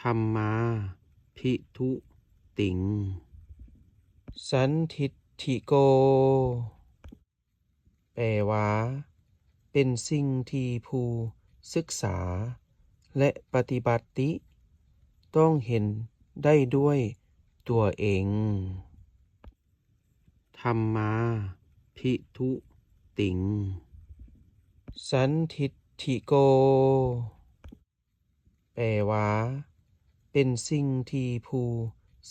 ທຳມາພິທຸຕິງ ສັນທິດຖິໂກ ແປວ່າ ເປັນສິ່ງທີ່ຜູ້ສຶກສາ ແລະ ປະຕິບັດຕິ ຕ້ອງເຫັນໄດ້ດ້ວຍຕົວເອງ. ທຳມາພິທຸຕິງ ສັນທິດຖິໂກ ແປວ່າ ເປັນສິ່ງທີ່ຜູ້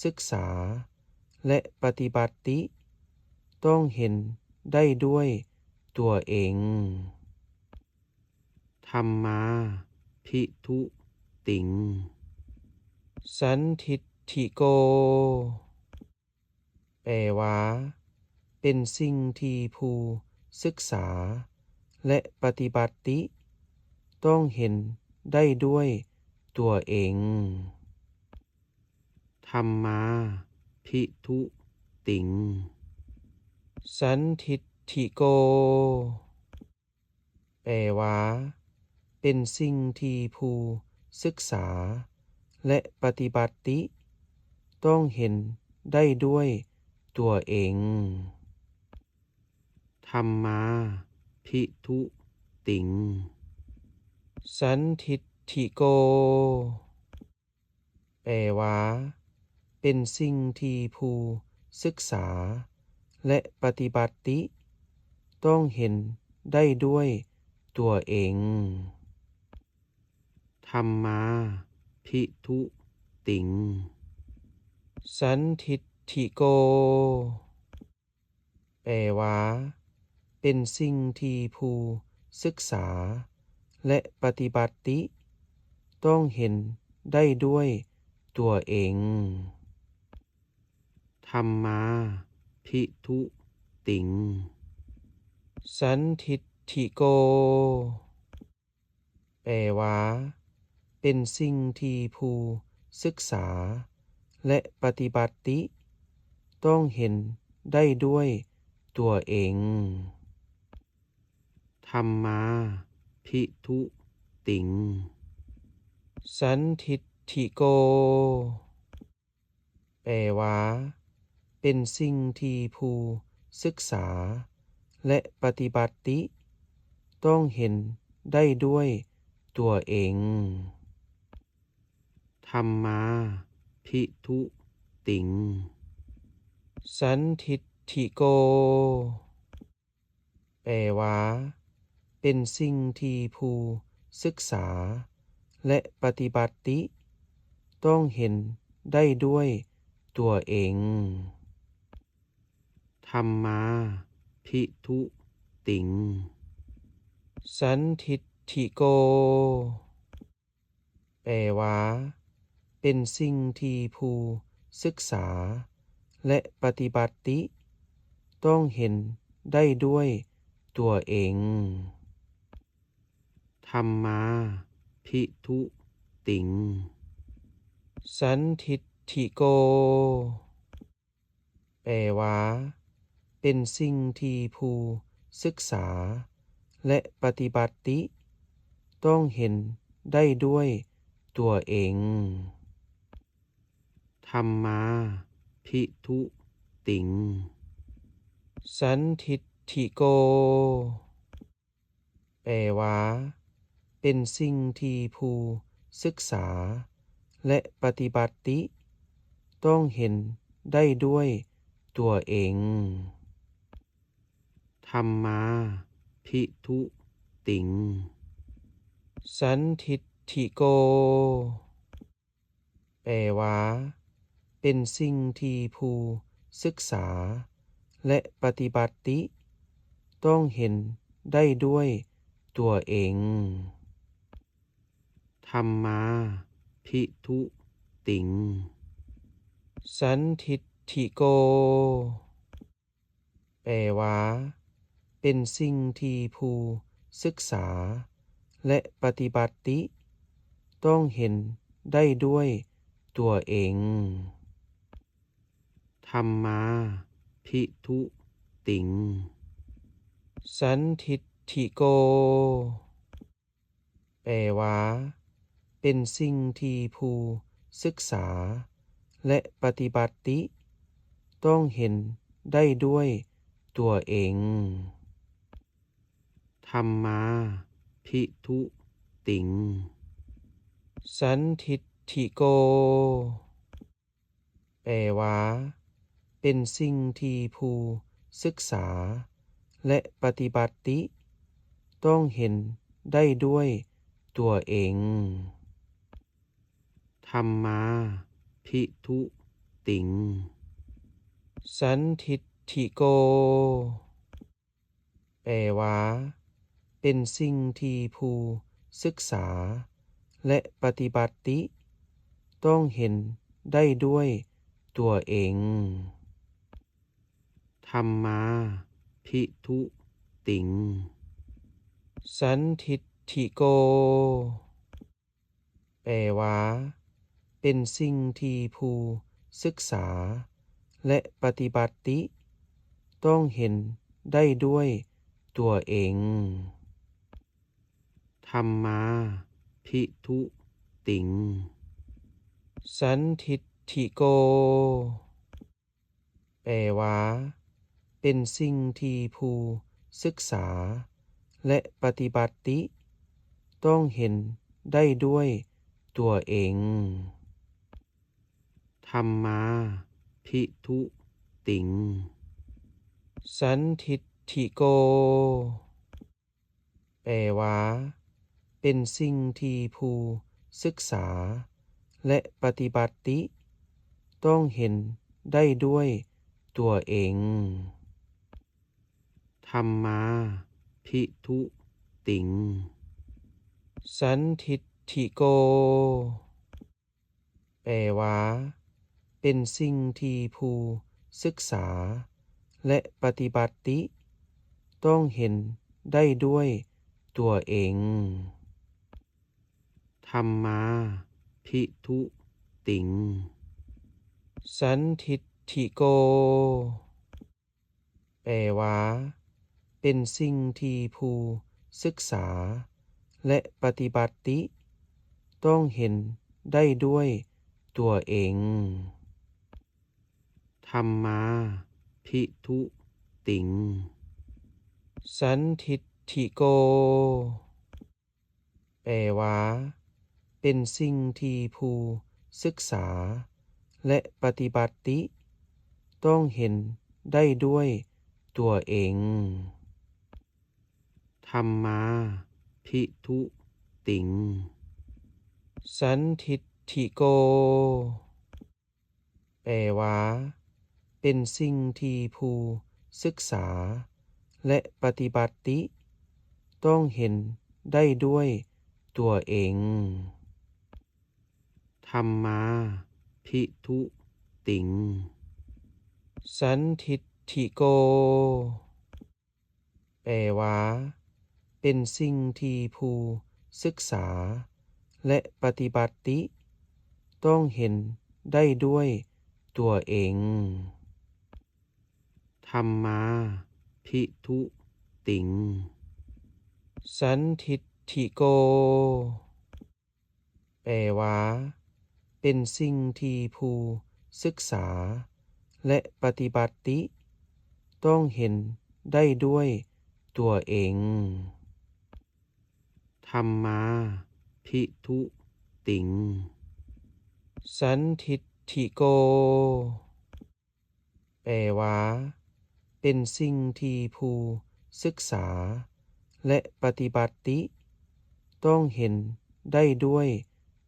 ສຶກສາ ແລະ ປະຕິບັດຕິ ຕ້ອງເຫັນໄດ້ດ້ວຍຕົວເອງ. ທຳມາພິທຸຕິງ ສັນທິດຖິໂກ ແປວ່າ ເປັນສິ່ງທີ່ຜູ້ສຶກສາ ແລະ ປະຕິບັດຕິ ຕ້ອງເຫັນໄດ້ດ້ວຍຕົວເອງ. ທຳມາພິທຸຕິງ ສັນທິດຖິໂກ ແປວ່າ ເປັນສິ່ງທີ່ຜູ້ສຶກສາ ແລະ ປະຕິບັດຕິ ຕ້ອງເຫັນໄດ້ດ້ວຍຕົວເອງ. ທຳມາພິທຸຕິງ ສັນທິດຖິໂກ ແປວ່າ ເປັນສິ່ງທີ່ຜູ້ສຶກສາ ແລະ ປະຕິບັດຕິ ຕ້ອງເຫັນໄດ້ດ້ວຍຕົວເອງ. ທຳມາພິທຸຕິງ ສັນທິດຖິໂກ ແປວ່າ ເປັນສິ່ງທີ່ຜູ້ສຶກສາ ແລະ ປະຕິບັດຕິ ຕ້ອງເຫັນໄດ້ດ້ວຍຕົວເອງ. ທຳມາພິທຸຕິງ ສັນທິດຖິໂກ ແປວ່າ ເປັນສິ່ງທີ່ຜູ້ສຶກສາ ແລະ ປະຕິບັດຕິ ຕ້ອງເຫັນໄດ້ດ້ວຍຕົວເອງ. ທຳມາພິທຸຕິງ ສັນທິດຖິໂກ ແປວ່າ ເປັນສິ່ງທີ່ຜູ້ສຶກສາ ແລະ ປະຕິບັດຕິ ຕ້ອງເຫັນໄດ້ດ້ວຍຕົວເອງ. ທຳມາພິທຸຕິງ ສັນທິດຖິໂກ ແປວ່າ ເປັນສິ່ງທີ່ຜູ້ສຶກສາ ແລະ ປະຕິບັດຕິ ຕ້ອງເຫັນໄດ້ດ້ວຍຕົວເອງ. ທຳມາພິທຸຕິງ ສັນທິດຖິໂກ ແປວ່າ ເປັນສິ່ງທີ່ຜູ້ສຶກສາ ແລະ ປະຕິບັດຕິ ຕ້ອງເຫັນໄດ້ດ້ວຍຕົວເອງ. ທຳມາພິທຸຕິງ ສັນທິດຖິໂກ ແປວ່າ ເປັນສິ່ງທີ່ຜູ້ສຶກສາ ແລະ ປະຕິບັດຕິ ຕ້ອງເຫັນໄດ້ດ້ວຍຕົວເອງ. ທຳມາພິທຸຕິງ ສັນທິດຖິໂກ ແປວ່າ ເປັນສິ່ງທີ່ຜູ້ສຶກສາ ແລະ ປະຕິບັດຕິ ຕ້ອງເຫັນໄດ້ດ້ວຍຕົວເອງ. ທຳມາພິທຸຕິງ ສັນທິດຖິໂກ ແປວ່າ ເປັນສິ່ງທີ່ຜູ້ສຶກສາ ແລະ ປະຕິບັດຕິ ຕ້ອງເຫັນໄດ້ດ້ວຍຕົວເອງ. ທຳມາພິທຸຕິງ ສັນທິດຖິໂກ ແປວ່າ ເປັນສິ່ງທີ່ຜູ້ສຶກສາ ແລະ ປະຕິບັດຕິ ຕ້ອງເຫັນໄດ້ດ້ວຍຕົວເອງ. ທຳມາພິທຸຕິງ ສັນທິດຖິໂກ ແປວ່າ ເປັນສິ່ງທີ່ຜູ້ ສຶກສາ ແລະ ປະຕິບັດຕິ ຕ້ອງເຫັນໄດ້ດ້ວຍຕົວເອງ. ທຳມາພິທຸຕິງ ສັນທິດຖິໂກ ແປວ່າ ເປັນສິ່ງທີ່ຜູ້ສຶກສາ ແລະ ປະຕິບັດຕິ ຕ້ອງເຫັນໄດ້ດ້ວຍຕົວເອງ. ທຳມາພິທຸຕິງ ສັນທິດຖິໂກ ແປວ່າ ເປັນສິ່ງທີ່ຜູ້ສຶກສາ ແລະ ປະຕິບັດຕິ ຕ້ອງເຫັນໄດ້ດ້ວຍຕົວເອງ. ທຳມາພິທຸຕິງ ສັນທິດຖິໂກ ແປວ່າ ເປັນສິ່ງທີ່ຜູ້ສຶກສາ ແລະ ປະຕິບັດຕິ ຕ້ອງເຫັນໄດ້ດ້ວຍຕົວເອງ. ທຳມາພິທຸຕິງ ສັນທິດຖິໂກ ແປວ່າ ເປັນສິ່ງທີ່ຜູ້ສຶກສາ ແລະ ປະຕິບັດຕິ ຕ້ອງເຫັນໄດ້ດ້ວຍຕົວເອງ. ທຳມາພິທຸຕິງ ສັນທິດຖິໂກ ແປວ່າ ເປັນສິ່ງທີ່ຜູ້ສຶກສາ ແລະ ປະຕິບັດຕິ ຕ້ອງເຫັນໄດ້ດ້ວຍຕົວເອງ. ທຳມາພິທຸຕິງ ສັນທິດຖິໂກ ແປວ່າ ເປັນສິ່ງທີ່ຜູ້ສຶກສາ ແລະ ປະຕິບັດຕິ ຕ້ອງເຫັນໄດ້ດ້ວຍຕົວເອງ. ທຳມາພິທຸຕິງ ສັນທິດຖິໂກ ແປວ່າ ເປັນສິ່ງທີ່ຜູ້ສຶກສາ ແລະ ປະຕິບັດຕິ ຕ້ອງເຫັນໄດ້ດ້ວຍຕົວເອງ. ທຳມາພິທຸຕິງ ສັນທິດຖິໂກ ແປວ່າ ເປັນສິ່ງທີ່ຜູ້ສຶກສາ ແລະ ປະຕິບັດຕິ ຕ້ອງເຫັນໄດ້ດ້ວຍຕົວເອງ. ທຳມາພິທຸຕິງ ສັນທິດຖິໂກ ແປວ່າ ເປັນສິ່ງທີ່ຜູ້ສຶກສາ ແລະ ປະຕິບັດຕິ ຕ້ອງເຫັນໄດ້ດ້ວຍຕົວເອງ. ທຳມາພິທຸຕິງ ສັນທິດຖິໂກ ແປວ່າ ເປັນສິ່ງທີ່ຜູ້ສຶກສາ ແລະ ປະຕິບັດຕິ ຕ້ອງເຫັນໄດ້ດ້ວຍຕົວເອງ. ທຳມາພິທຸຕິງ ສັນທິດຖິໂກ ແປວ່າ ເປັນສິ່ງທີ່ຜູ້ສຶກສາ ແລະ ປະຕິບັດຕິ ຕ້ອງເຫັນໄດ້ດ້ວຍຕົວເອງ. ທຳມາພິທຸຕິງ ສັນທິດຖິໂກ ແປວ່າ ເປັນສິ່ງທີ່ຜູ້ສຶກສາ ແລະ ປະຕິບັດຕິ ຕ້ອງເຫັນໄດ້ດ້ວຍ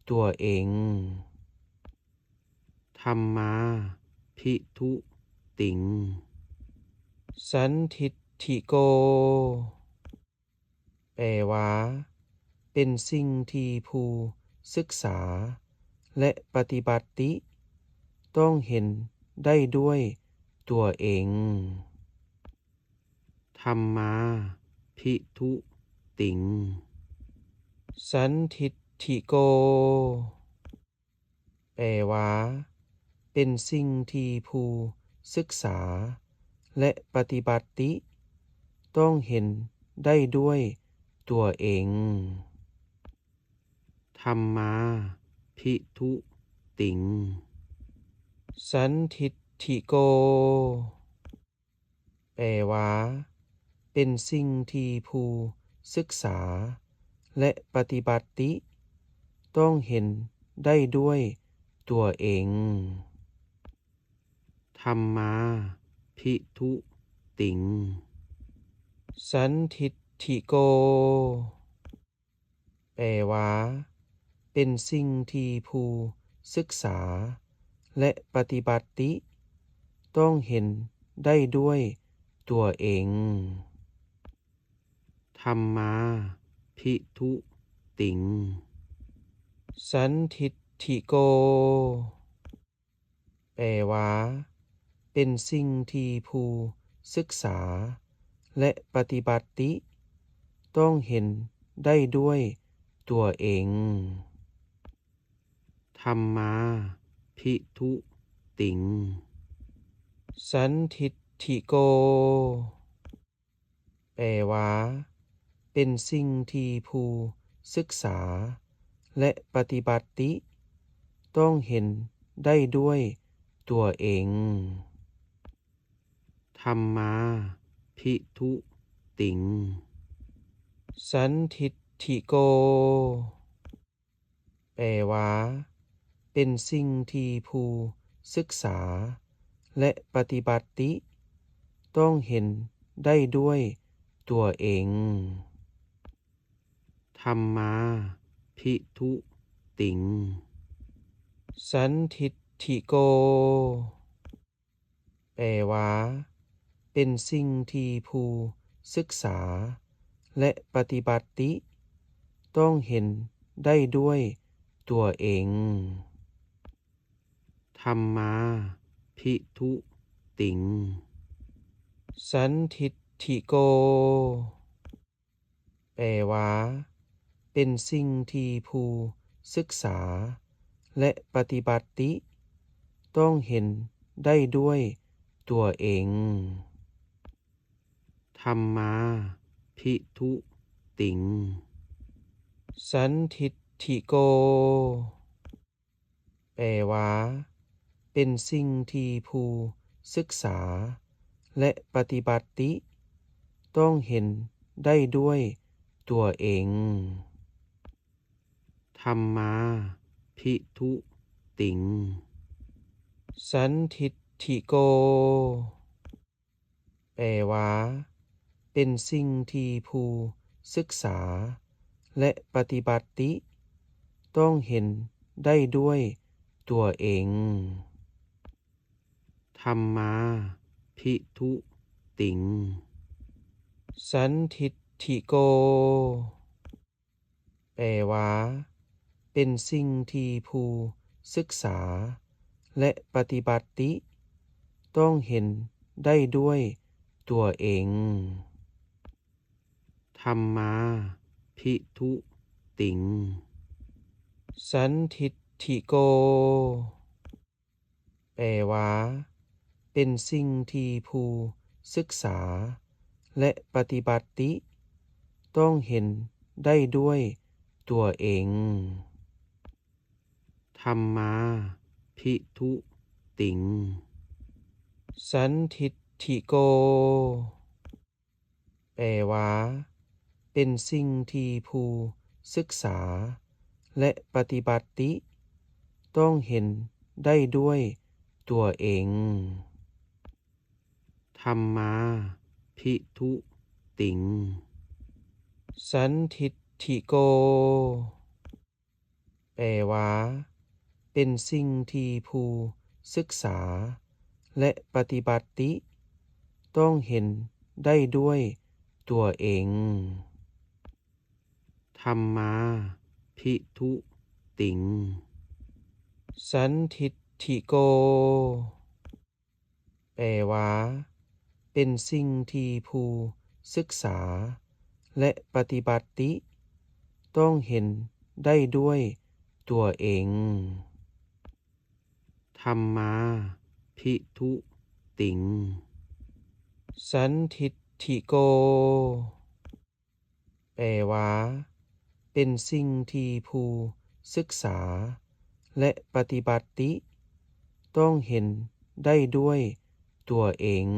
ຕົວເອງ. ທຳມາພິທຸຕິງ ສັນທິດຖິໂກ ແປວ່າ ເປັນສິ່ງທີ່ຜູ້ສຶກສາ ແລະ ປະຕິບັດຕິ ຕ້ອງເຫັນໄດ້ດ້ວຍຕົວເອງ. ທຳມາພິທຸຕິງ ສັນທິດຖິໂກ ແປວ່າ ເປັນສິ່ງທີ່ຜູ້ສຶກສາ ແລະ ປະຕິບັດຕິ ຕ້ອງເຫັນໄດ້ດ້ວຍຕົວເອງ. ທຳມາພິທຸ ຕິງ สันทิฏฐิโก แปลว่า เป็นสิ่งที่ผู้ศึกษาและปฏิบัติต้องเห็นได้ด้วยตัวเอง ธัมมาภิทุติง สันทิฏฐิโก แปลว่า เป็นสิ่งที่ผู้ศึกษาและปฏิบัติต้องเห็นได้ด้วยตัวเอง ธัมมาภิทุติง สันทิฏฐิโก แปลว่า เป็นสิ่งที่ผู้ศึกษาและปฏิบัติต้องเห็นได้ด้วยตัวเอง ธัมมาภิทุติง สันทิฏฐิโก แปลว่า เป็นสิ่งที่ผู้ศึกษาและปฏิบัติต้องเห็นได้ด้วยตัวเอง ธัมมาภิทุติง สันทิฏฐิโก แปลว่า เป็นสิ่งที่ผู้ศึกษาและปฏิบัติต้องเห็นได้ด้วยตัวเอง ธัมมาภิทุติง สันทิฏฐิโก แปลว่า เป็นสิ่งที่ผู้ศึกษาและปฏิบัติต้องเห็นได้ด้วยตัวเอง ธัมมาภิทุติง สันทิฏฐิโก แปลว่า เป็นสิ่งที่ผู้ศึกษาและปฏิบัติต้องเห็นได้ด้วยตัวเอง ธัมมาภิทุติง สันทิฏฐิโก แปลว่า เป็นสิ่งที่ผู้ศึกษาและปฏิบัติต้องเห็นได้ด้วยตัวเอง ธัมมาภิทุติง สันทิฏฐิโก แปลว่า เป็นสิ่งที่ผู้ศึกษาและปฏิบัติต้องเห็นได้ด้วยตัวเอง ธัมมาภิทุติง สันทิฏฐิโก แปลว่า เป็นสิ่งที่ผู้ศึกษาและปฏิบัติต้องเห็นได้ด้วยตัวเอง ธัมมาภิทุติง สันทิฏฐิโก แปลว่า เป็นสิ่งที่ผู้ศึกษาและปฏิบัติต้องเห็นได้ด้วยตัวเอง ธัมมาภิทุติง สันทิฏฐิโก แปลว่า เป็นสิ่งที่ผู้ศึกษาและปฏิบัติต้องเห็นได้ด้วยตัวเอง ธัมมาภิทุติง สันทิฏฐิโก แปลว่า เป็นสิ่งที่ผู้ศึกษาและปฏิบัติต้องเห็นได้ด้วยตัวเอง ธัมมาภิทุติง สันทิฏฐิโก แปลว่า เป็นสิ่งที่ผู้ศึกษาและปฏิบัติต้องเห็นได้ด้วยตัวเอง ธัมมาภิทุติง สันทิฏฐิโก แปลว่า เป็นสิ่งที่ผู้ศึกษา ແລະ ປະຕິບັດຕິ ຕ້ອງເຫັນໄດ້ດ້ວຍຕົວເອງ.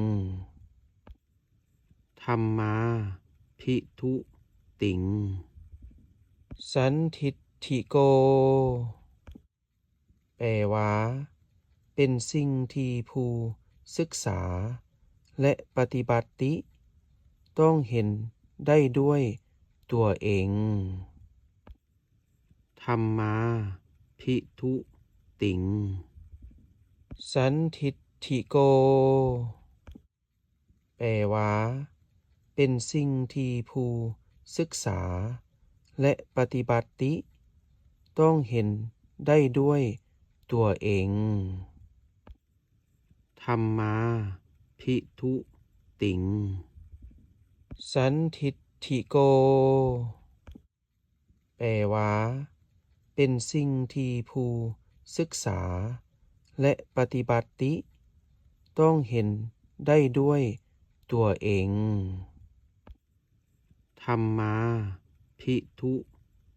ທຳມາພິທຸຕິງ ສັນທິດຖິໂກ ແປວ່າ ເປັນສິ່ງທີ່ຜູ້ສຶກສາ ແລະ ປະຕິບັດຕິ ຕ້ອງເຫັນໄດ້ດ້ວຍຕົວເອງ. ທຳມາພິທຸຕິງ ສັນທິດຖິໂກ ແປວ່າ ເປັນສິ່ງທີ່ຜູ້ສຶກສາ ແລະ ປະຕິບັດຕິ ຕ້ອງເຫັນໄດ້ດ້ວຍຕົວເອງ. ທຳມາພິທຸຕິງ ສັນທິດຖິໂກ ແປວ່າ ເປັນສິ່ງທີ່ຜູ້ສຶກສາ ແລະ ປະຕິບັດຕິ ຕ້ອງເຫັນໄດ້ດ້ວຍຕົວເອງ. ທຳມາພິທຸ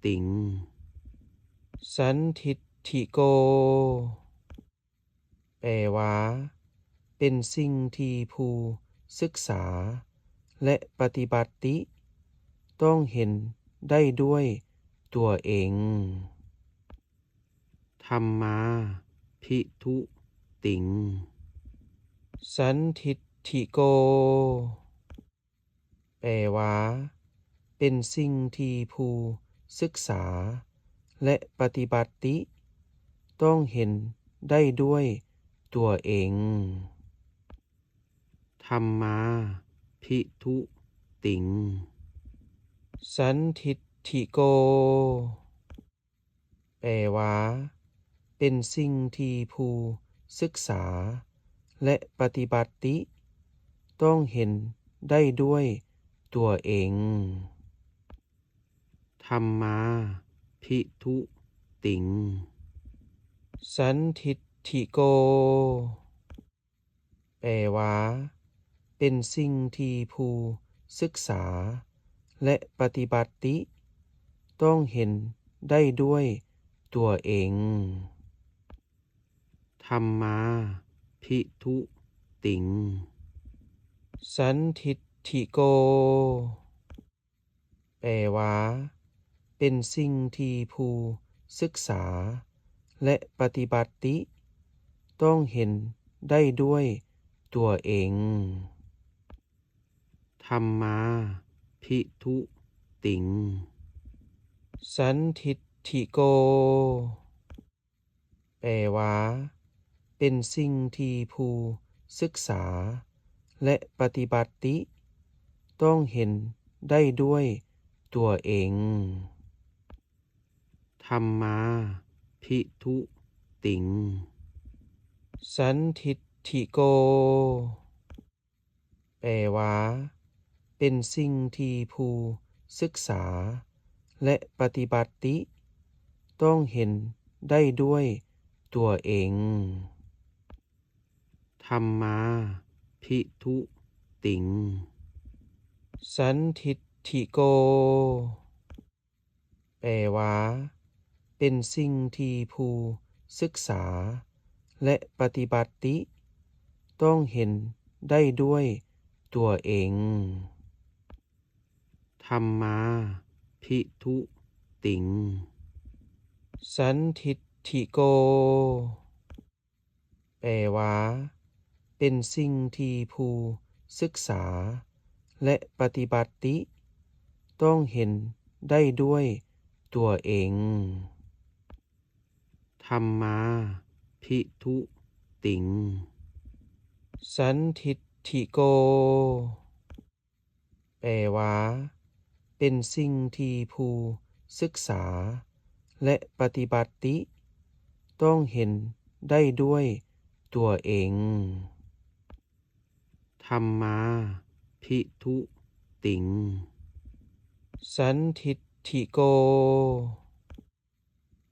ຕິງ ສັນທິດຖິໂກ ແປວ່າ ເປັນສິ່ງທີ່ຜູ້ສຶກສາ ແລະ ປະຕິບັດຕິ ຕ້ອງເຫັນໄດ້ດ້ວຍຕົວເອງ. ທຳມາພິທຸຕິງ ສັນທິດຖິໂກ ແປວ່າ ເປັນສິ່ງທີ່ຜູ້ສຶກສາ ແລະ ປະຕິບັດຕິ ຕ້ອງເຫັນໄດ້ດ້ວຍຕົວເອງ. ທຳມາພິທຸຕິງ ສັນທິດຖິໂກ ແປວ່າ ເປັນສິ່ງທີ່ຜູ້ສຶກສາ ແລະ ປະຕິບັດຕິ ຕ້ອງເຫັນໄດ້ດ້ວຍຕົວເອງ. ທຳມາພິທຸຕິງ ສັນທິດຖິໂກ ແປວ່າ ເປັນສິ່ງທີ່ຜູ້ສຶກສາ ແລະ ປະຕິບັດຕິ ຕ້ອງເຫັນໄດ້ດ້ວຍຕົວເອງ. ທຳມາພິທຸຕິງ ສັນທິດຖິໂກ ແປວ່າ ເປັນສິ່ງທີ່ຜູ້ສຶກສາ ແລະ ປະຕິບັດຕິ ຕ້ອງເຫັນໄດ້ດ້ວຍຕົວເອງ. ທຳມາພິທຸຕິງ ສັນທິດຖິໂກ ແປວ່າ ເປັນສິ່ງທີ່ຜູ້ສຶກສາ ແລະ ປະຕິບັດຕິ ຕ້ອງເຫັນໄດ້ດ້ວຍຕົວເອງ. ທຳມາພິທຸຕິງ ສັນທິດຖິໂກ ແປວ່າ ເປັນສິ່ງທີ່ຜູ້ສຶກສາ ແລະ ປະຕິບັດຕິ ຕ້ອງເຫັນໄດ້ດ້ວຍຕົວເອງ. ທຳມາພິທຸຕິງ ສັນທິດຖິໂກ ແປວ່າ ເປັນສິ່ງທີ່ຜູ້ສຶກສາ ແລະ ປະຕິບັດຕິ ຕ້ອງເຫັນໄດ້ດ້ວຍຕົວເອງ. ທຳມາພິທຸຕິງ ສັນທິດຖິໂກ ແປວ່າ ເປັນສິ່ງທີ່ຜູ້ສຶກສາ ແລະ ປະຕິບັດຕິ ຕ້ອງເຫັນໄດ້ດ້ວຍຕົວເອງ. ທຳມາພິທຸຕິງ ສັນທິດຖິໂກ ແປວ່າ ເປັນສິ່ງທີ່ຜູ້ສຶກສາ ແລະ ປະຕິບັດຕິ ຕ້ອງເຫັນໄດ້ດ້ວຍຕົວເອງ. ທຳມາພິທຸຕິງ ສັນທິດຖິໂກ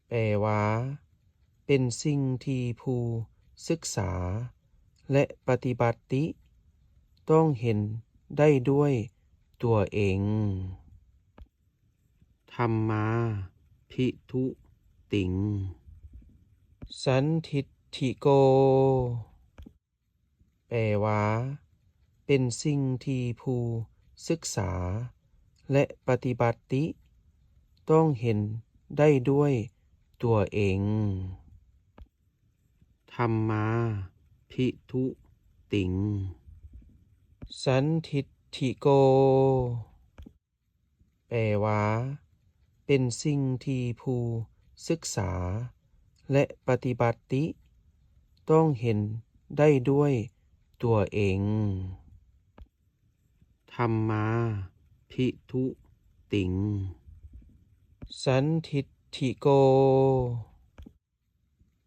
ແປວ່າ ເປັນສິ່ງທີ່ຜູ້ສຶກສາ ແລະ ປະຕິບັດຕິ ຕ້ອງເຫັນໄດ້ດ້ວຍຕົວເອງ. ທຳມາພິທຸຕິງ สันทิฏฐิโก แปลว่า เป็นสิ่งที่ผู้ศึกษาและปฏิบัติต้องเห็นได้ด้วยตัวเอง ธัมมาภิทุติง สันทิฏฐิโก แปลว่า เป็นสิ่งที่ผู้ศึกษาและปฏิบัติต้องเห็นได้ด้วยตัวเอง ธัมมาภิทุติง สันทิฏฐิโก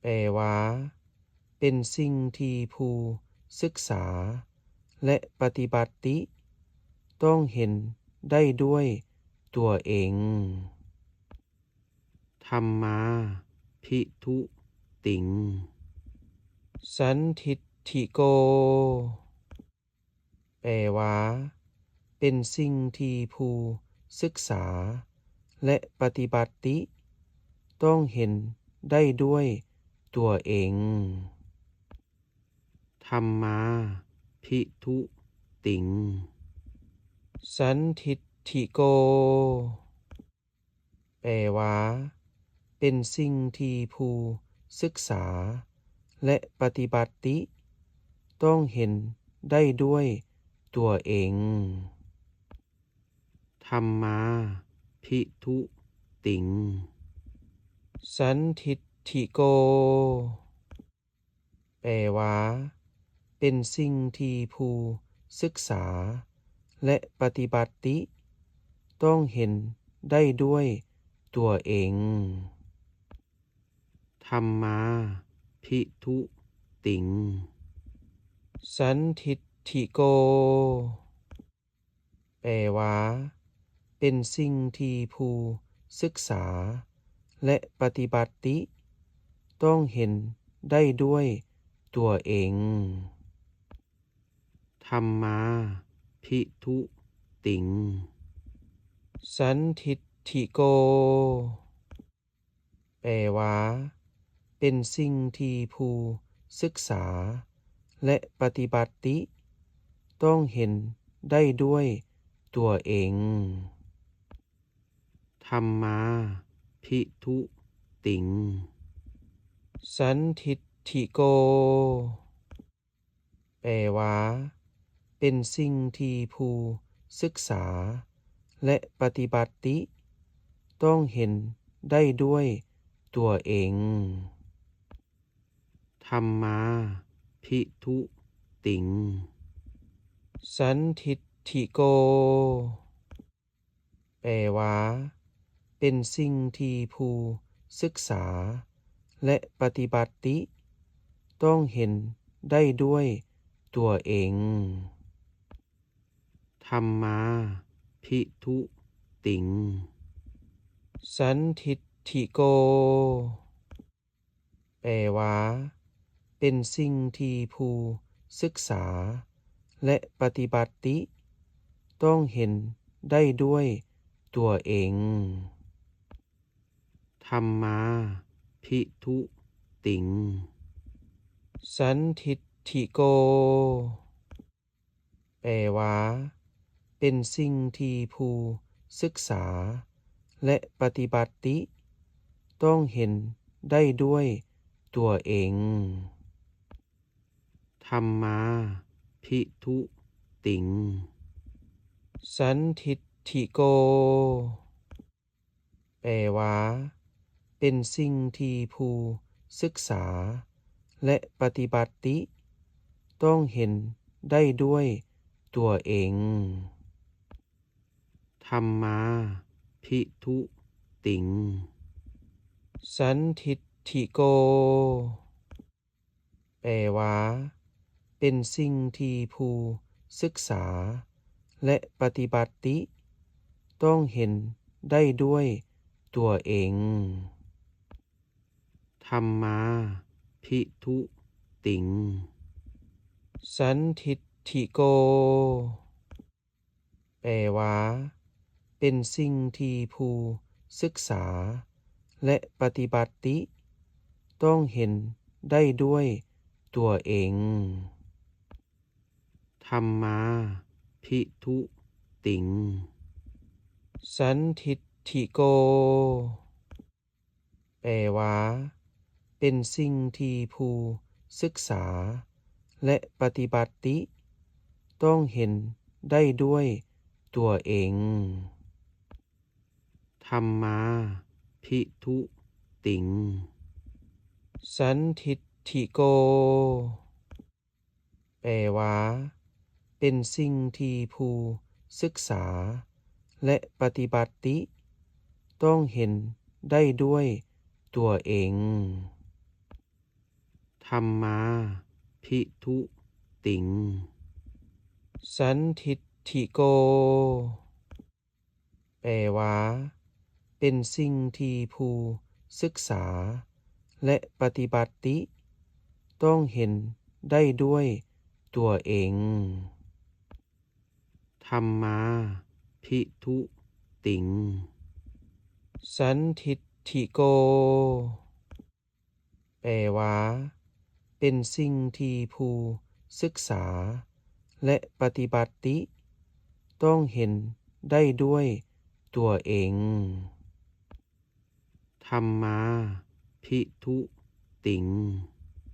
แปลว่า เป็นสิ่งที่ผู้ศึกษาและปฏิบัติต้องเห็นได้ด้วยตัวเอง ธัมมาภิทุติง สันทิฏฐิโก แปลว่า เป็นสิ่งที่ผู้ศึกษาและปฏิบัติต้องเห็นได้ด้วยตัวเอง ธัมมาภิทุติง สันทิฏฐิโก แปลว่า เป็นสิ่งที่ผู้ศึกษาและปฏิบัติต้องเห็นได้ด้วยตัวเอง ธัมมาภิทุติง สันทิฏฐิโก แปลว่า เป็นสิ่งที่ผู้ศึกษาและปฏิบัติต้องเห็นได้ด้วยตัวเอง ธัมมาภิทุติง สันทิฏฐิโก แปลว่า เป็นสิ่งที่ผู้ศึกษาและปฏิบัติต้องเห็นได้ด้วยตัวเอง ธัมมาภิทุติง สันทิฏฐิโก แปลว่า เป็นสิ่งที่ผู้ศึกษาและปฏิบัติต้องเห็นได้ด้วยตัวเอง ธัมมาภิทุติง สันทิฏฐิโก แปลว่า เป็นสิ่งที่ผู้ศึกษาและปฏิบัติต้องเห็นได้ด้วยตัวเอง ธัมมาภิทุติง สันทิฏฐิโก แปลว่า เป็นสิ่งที่ผู้ศึกษาและปฏิบัติต้องเห็นได้ด้วยตัวเอง ธัมมาภิทุติง สันทิฏฐิโก แปลว่า เป็นสิ่งที่ผู้ศึกษาและปฏิบัติต้องเห็นได้ด้วยตัวเอง ธัมมาภิทุติง สันทิฏฐิโก แปลว่า เป็นสิ่งที่ผู้ศึกษาและปฏิบัติต้องเห็นได้ด้วยตัวเอง ธัมมาภิทุติง สันทิฏฐิโก แปลว่า เป็นสิ่งที่ผู้ศึกษาและปฏิบัติต้องเห็นได้ด้วยตัวเอง ธัมมาภิทุติง สันทิฏฐิโก แปลว่า เป็นสิ่งที่ผู้ศึกษาและปฏิบัติต้องเห็นได้ด้วยตัวเอง ธัมมาภิทุติง สันทิฏฐิโก แปลว่า เป็นสิ่งที่ผู้ศึกษาและปฏิบัติ ຕ້ອງເຫັນໄດ້ດ້ວຍຕົວເອງ. ທຳມາພິທຸຕິງ ສັນທິດຖິໂກ ແປວ່າ ເປັນສິ່ງທີ່ຜູ້ສຶກສາ ແລະ ປະຕິບັດຕິ ຕ້ອງເຫັນໄດ້ດ້ວຍຕົວເອງ. ທຳມາພິທຸຕິງ ສັນທິດຖິໂກ ແປວ່າ ເປັນສິ່ງທີ່ຜູ້ສຶກສາ ແລະ ປະຕິບັດຕິ ຕ້ອງເຫັນໄດ້ດ້ວຍຕົວເອງ. ທຳມາພິທຸຕິງ ສັນທິດຖິໂກ ແປວ່າ ເປັນສິ່ງທີ່ຜູ້ສຶກສາ ແລະ ປະຕິບັດຕິ ຕ້ອງເຫັນໄດ້ດ້ວຍຕົວເອງ. ທຳມາພິທຸຕິງ ສັນທິດຖິໂກ ແປວ່າ ເປັນສິ່ງທີ່ຜູ້ສຶກສາ ແລະ ປະຕິບັດຕິ ຕ້ອງເຫັນໄດ້ດ້ວຍຕົວເອງ. ທຳມາພິທຸຕິງ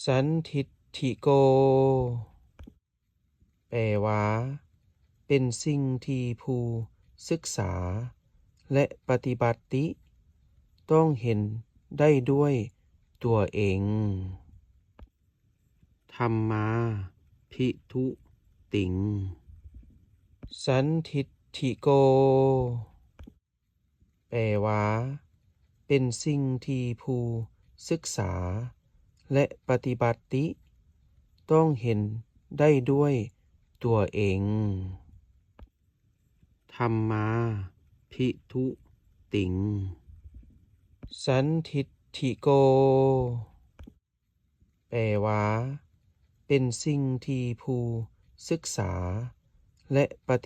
ສັນທິດຖິໂກ ແປວ່າ ເປັນສິ່ງທີ່ຜູ້ສຶກສາ ແລະ ປະຕິບັດຕິ ຕ້ອງເຫັນໄດ້ດ້ວຍຕົວເອງ. ທຳມາພິທຸຕິງ ສັນທິດຖິໂກ ແປວ່າ ເປັນສິ່ງທີ່ຜູ້ສຶກສາ ແລະ ປະຕິບັດຕິ ຕ້ອງເຫັນໄດ້ດ້ວຍຕົວເອງ. ທຳມາພິທຸຕິງ ສັນທິດຖິໂກ ແປວ່າ ເປັນສິ່ງທີ່ຜູ້ສຶກສາ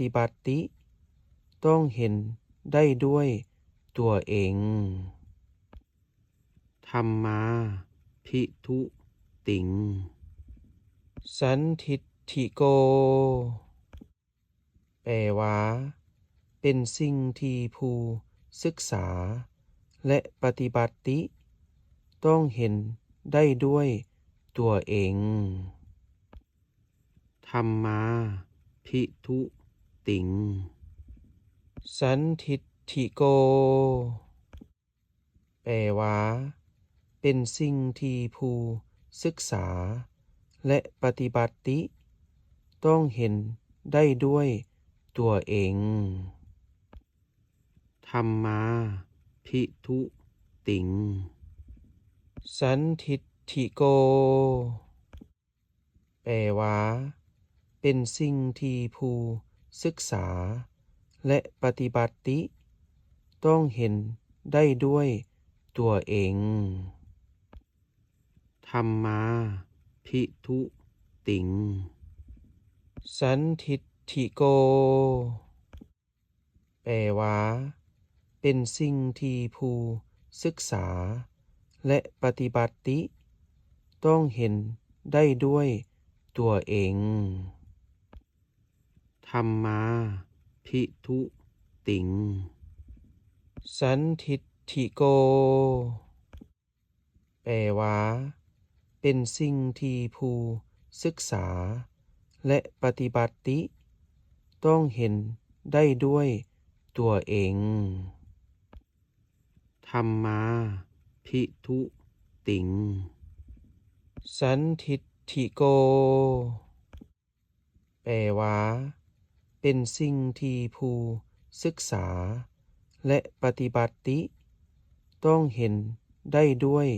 ແລະ ປະຕິບັດຕິ ຕ້ອງເຫັນໄດ້ດ້ວຍຕົວເອງ. ທຳມາພິທຸຕິງ ສັນທິດຖິໂກ ແປວ່າ ເປັນສິ່ງທີ່ຜູ້ສຶກສາ ແລະ ປະຕິບັດຕິ ຕ້ອງເຫັນໄດ້ດ້ວຍຕົວເອງ. ທຳມາພິທຸຕິງ ສັນທິດຖິໂກ ແປວ່າ ເປັນສິ່ງທີ່ຜູ້ສຶກສາ ແລະ ປະຕິບັດຕິ ຕ້ອງເຫັນໄດ້ດ້ວຍຕົວເອງ. ທຳມາພິທຸຕິງ ສັນທິດຖິໂກ ແປວ່າ ເປັນສິ່ງທີ່ຜູ້ສຶກສາ ແລະ ປະຕິບັດຕິ ຕ້ອງເຫັນໄດ້ດ້ວຍຕົວເອງ. ທຳມາພິທຸຕິງ ສັນທິດຖິໂກ ແປວ່າ ເປັນສິ່ງທີ່ຜູ້ສຶກສາ ແລະ ປະຕິບັດຕິ ຕ້ອງເຫັນໄດ້ດ້ວຍຕົວເອງ. ທຳມາພິທຸຕິງ ສັນທິດຖິໂກ ແປວ່າ ເປັນສິ່ງທີ່ຜູ້ສຶກສາ ແລະ ປະຕິບັດຕິ ຕ້ອງເຫັນໄດ້ດ້ວຍຕົວເອງ. ທຳມາພິທຸຕິງ ສັນທິດຖິໂກ ແປວ່າ ເປັນສິ່ງທີ່ຜູ້ສຶກສາ ແລະ ປະຕິບັດຕິ ຕ້ອງເຫັນໄດ້ດ້ວຍ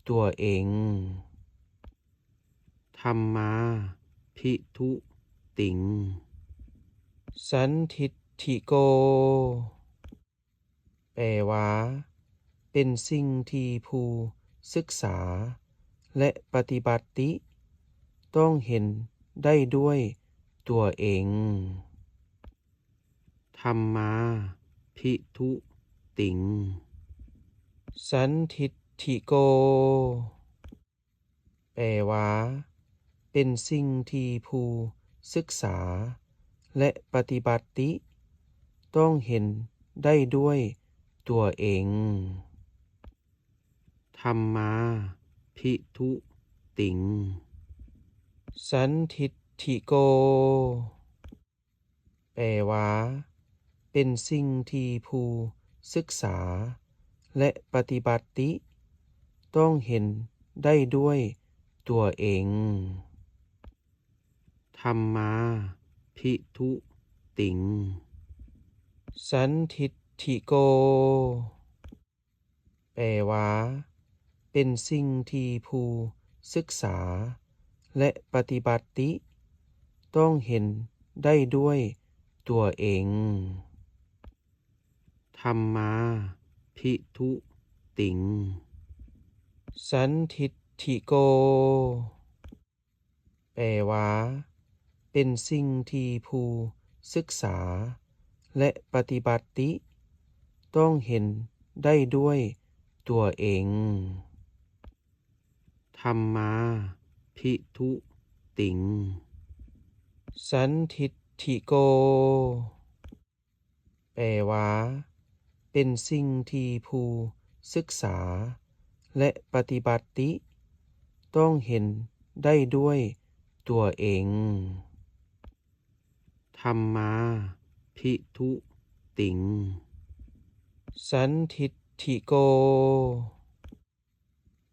ຕົວເອງ. ທຳມາພິທຸຕິງ ສັນທິດຖິໂກ ແປວ່າ ເປັນສິ່ງທີ່ຜູ້ສຶກສາ ແລະ ປະຕິບັດຕິ ຕ້ອງເຫັນໄດ້ດ້ວຍຕົວເອງ. ທຳມາພິທຸຕິງ ສັນທິດ โก แปลว่า เป็นสิ่งที่ผู้ศึกษาและปฏิบัติต้องเห็นได้ด้วยตัวเอง ธัมมา ภิทุติง สันทิฏฐิโก แปลว่า เป็นสิ่งที่ผู้ศึกษาและปฏิบัติต้องเห็นได้ด้วยตัวเอง ธัมมา ภิทุติง สันทิฏฐิโก แปลว่า เป็นสิ่งที่ผู้ศึกษาและปฏิบัติต้องเห็นได้ด้วยตัวเอง ธัมมา ภิทุติง สันทิฏฐิโก แปลว่า เป็นสิ่งที่ผู้ศึกษาและปฏิบัติต้องเห็นได้ด้วยตัวเอง ธัมมา ภิทุติง สันทิฏฐิโก แปลว่า เป็นสิ่งที่ผู้ศึกษาและปฏิบัติต้องเห็นได้ด้วยตัวเอง ธัมมา ภิทุติง สันทิฏฐิโก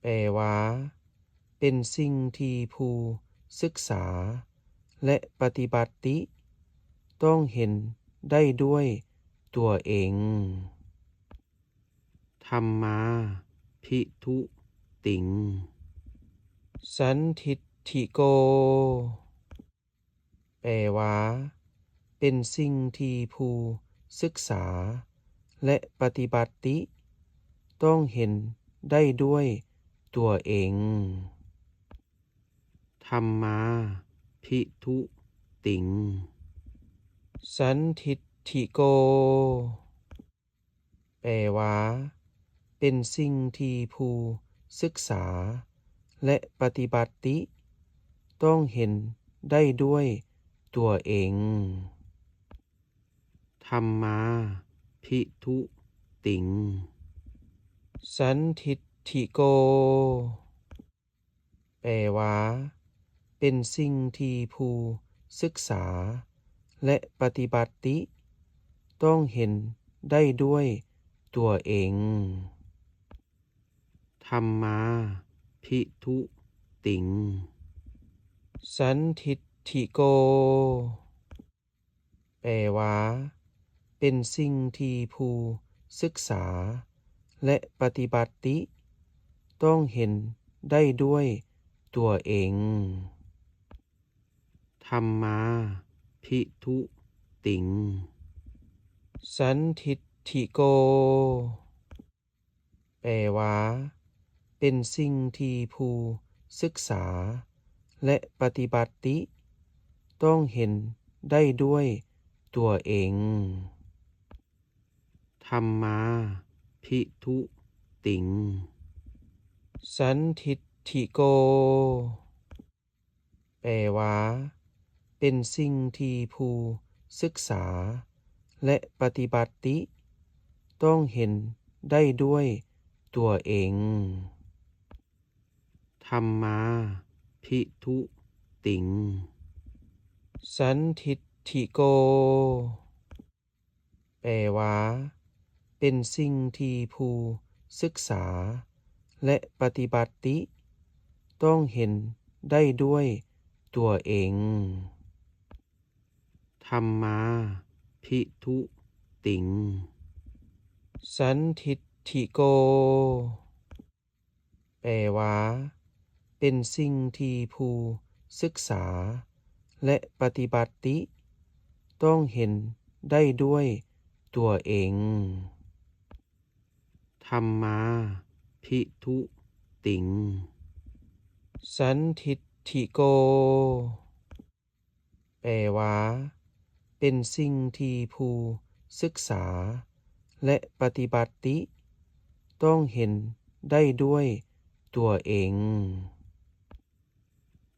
แปลว่า เป็นสิ่งที่ผู้ศึกษาและปฏิบัติต้องเห็นได้ด้วยตัวเอง ธัมมา ภิทุติง สันทิฏฐิโก แปลว่า เป็นสิ่งที่ผู้ศึกษาและปฏิบัติต้องเห็นได้ด้วยตัวเอง ธัมมา ภิทุติง สันทิฏฐิโก แปลว่า เป็นสิ่งที่ผู้ศึกษาและปฏิบัติต้องเห็นได้ด้วยตัวเอง ธัมมา ภิทุติง สันทิฏฐิโก แปลว่า เป็นสิ่งที่ผู้ศึกษาและปฏิบัติต้องเห็นได้ด้วยตัวเอง ธัมมา ภิทุติง สันทิฏฐิโก แปลว่า เป็นสิ่งที่ผู้ศึกษาและปฏิบัติต้องเห็นได้ด้วยตัวเอง ธัมมา ภิทุติง สันทิฏฐิโก แปลว่า เป็นสิ่งที่ผู้ศึกษาและปฏิบัติต้องเห็นได้ด้วยตัวเอง ธัมมา ภิทุติง สันทิฏฐิโก แปลว่า เป็นสิ่งที่ผู้ศึกษาและปฏิบัติต้องเห็นได้ด้วยตัวเอง ธัมมา ภิทุติง สันทิฏฐิโก แปลว่า เป็นสิ่งที่ผู้ศึกษาและปฏิบัติต้องเห็นได้ด้วยตัวเอง ธัมมา ภิทุติง สันทิฏฐิโก แปลว่า เป็นสิ่งที่ผู้ศึกษาและปฏิบัติต้องเห็นได้ด้วยตัวเอง ธัมมา ภิทุติง สันทิฏฐิโก แปลว่า เป็นสิ่งที่ผู้ศึกษาและปฏิบัติต้องเห็น ໄດ້ດ້ວຍຕົວເອງ.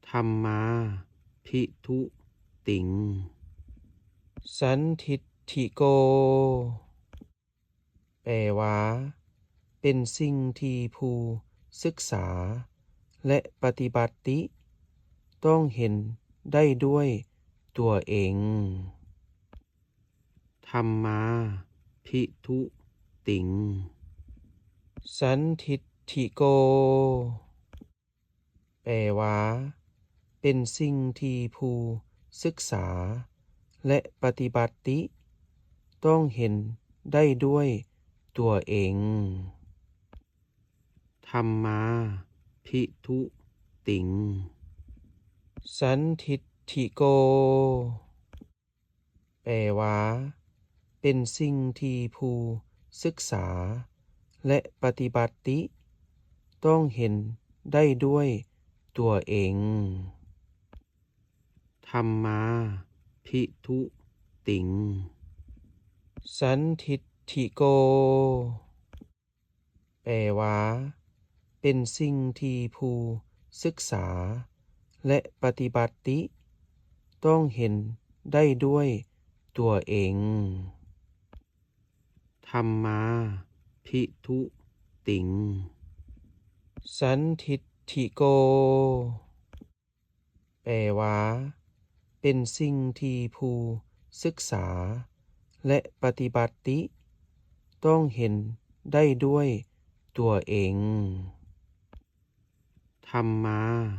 ທຳມາພິທຸຕິງ ສັນທິດຖິໂກ ແປວ່າ ເປັນສິ່ງທີ່ຜູ້ສຶກສາ ແລະ ປະຕິບັດຕິ ຕ້ອງເຫັນໄດ້ດ້ວຍຕົວເອງ. ທຳມາພິທຸຕິງ ສັນທິດຖິໂກ ແປວ່າ ເປັນສິ່ງທີ່ຜູ້ສຶກສາ ແລະ ປະຕິບັດຕິ ຕ້ອງເຫັນໄດ້ດ້ວຍຕົວເອງ. ທຳມາພິທຸຕິງ ສັນທິດຖິໂກ ແປວ່າ ເປັນສິ່ງທີ່ຜູ້ສຶກສາ ແລະ ປະຕິບັດຕິ ຕ້ອງເຫັນໄດ້ດ້ວຍຕົວເອງ. ທຳມາພິທຸຕິງ ສັນທິດຖິໂກ ແປວ່າ ເປັນສິ່ງທີ່ຜູ້ສຶກສາ ແລະ ປະຕິບັດຕິ ຕ້ອງເຫັນໄດ້ດ້ວຍຕົວເອງ. ທຳມາພິທຸຕິງ ສັນທິດຖິໂກ ແປວ່າ ເປັນສິ່ງທີ່ຜູ້ສຶກສາ ແລະ ປະຕິບັດຕິ ຕ້ອງເຫັນໄດ້ດ້ວຍຕົວເອງ.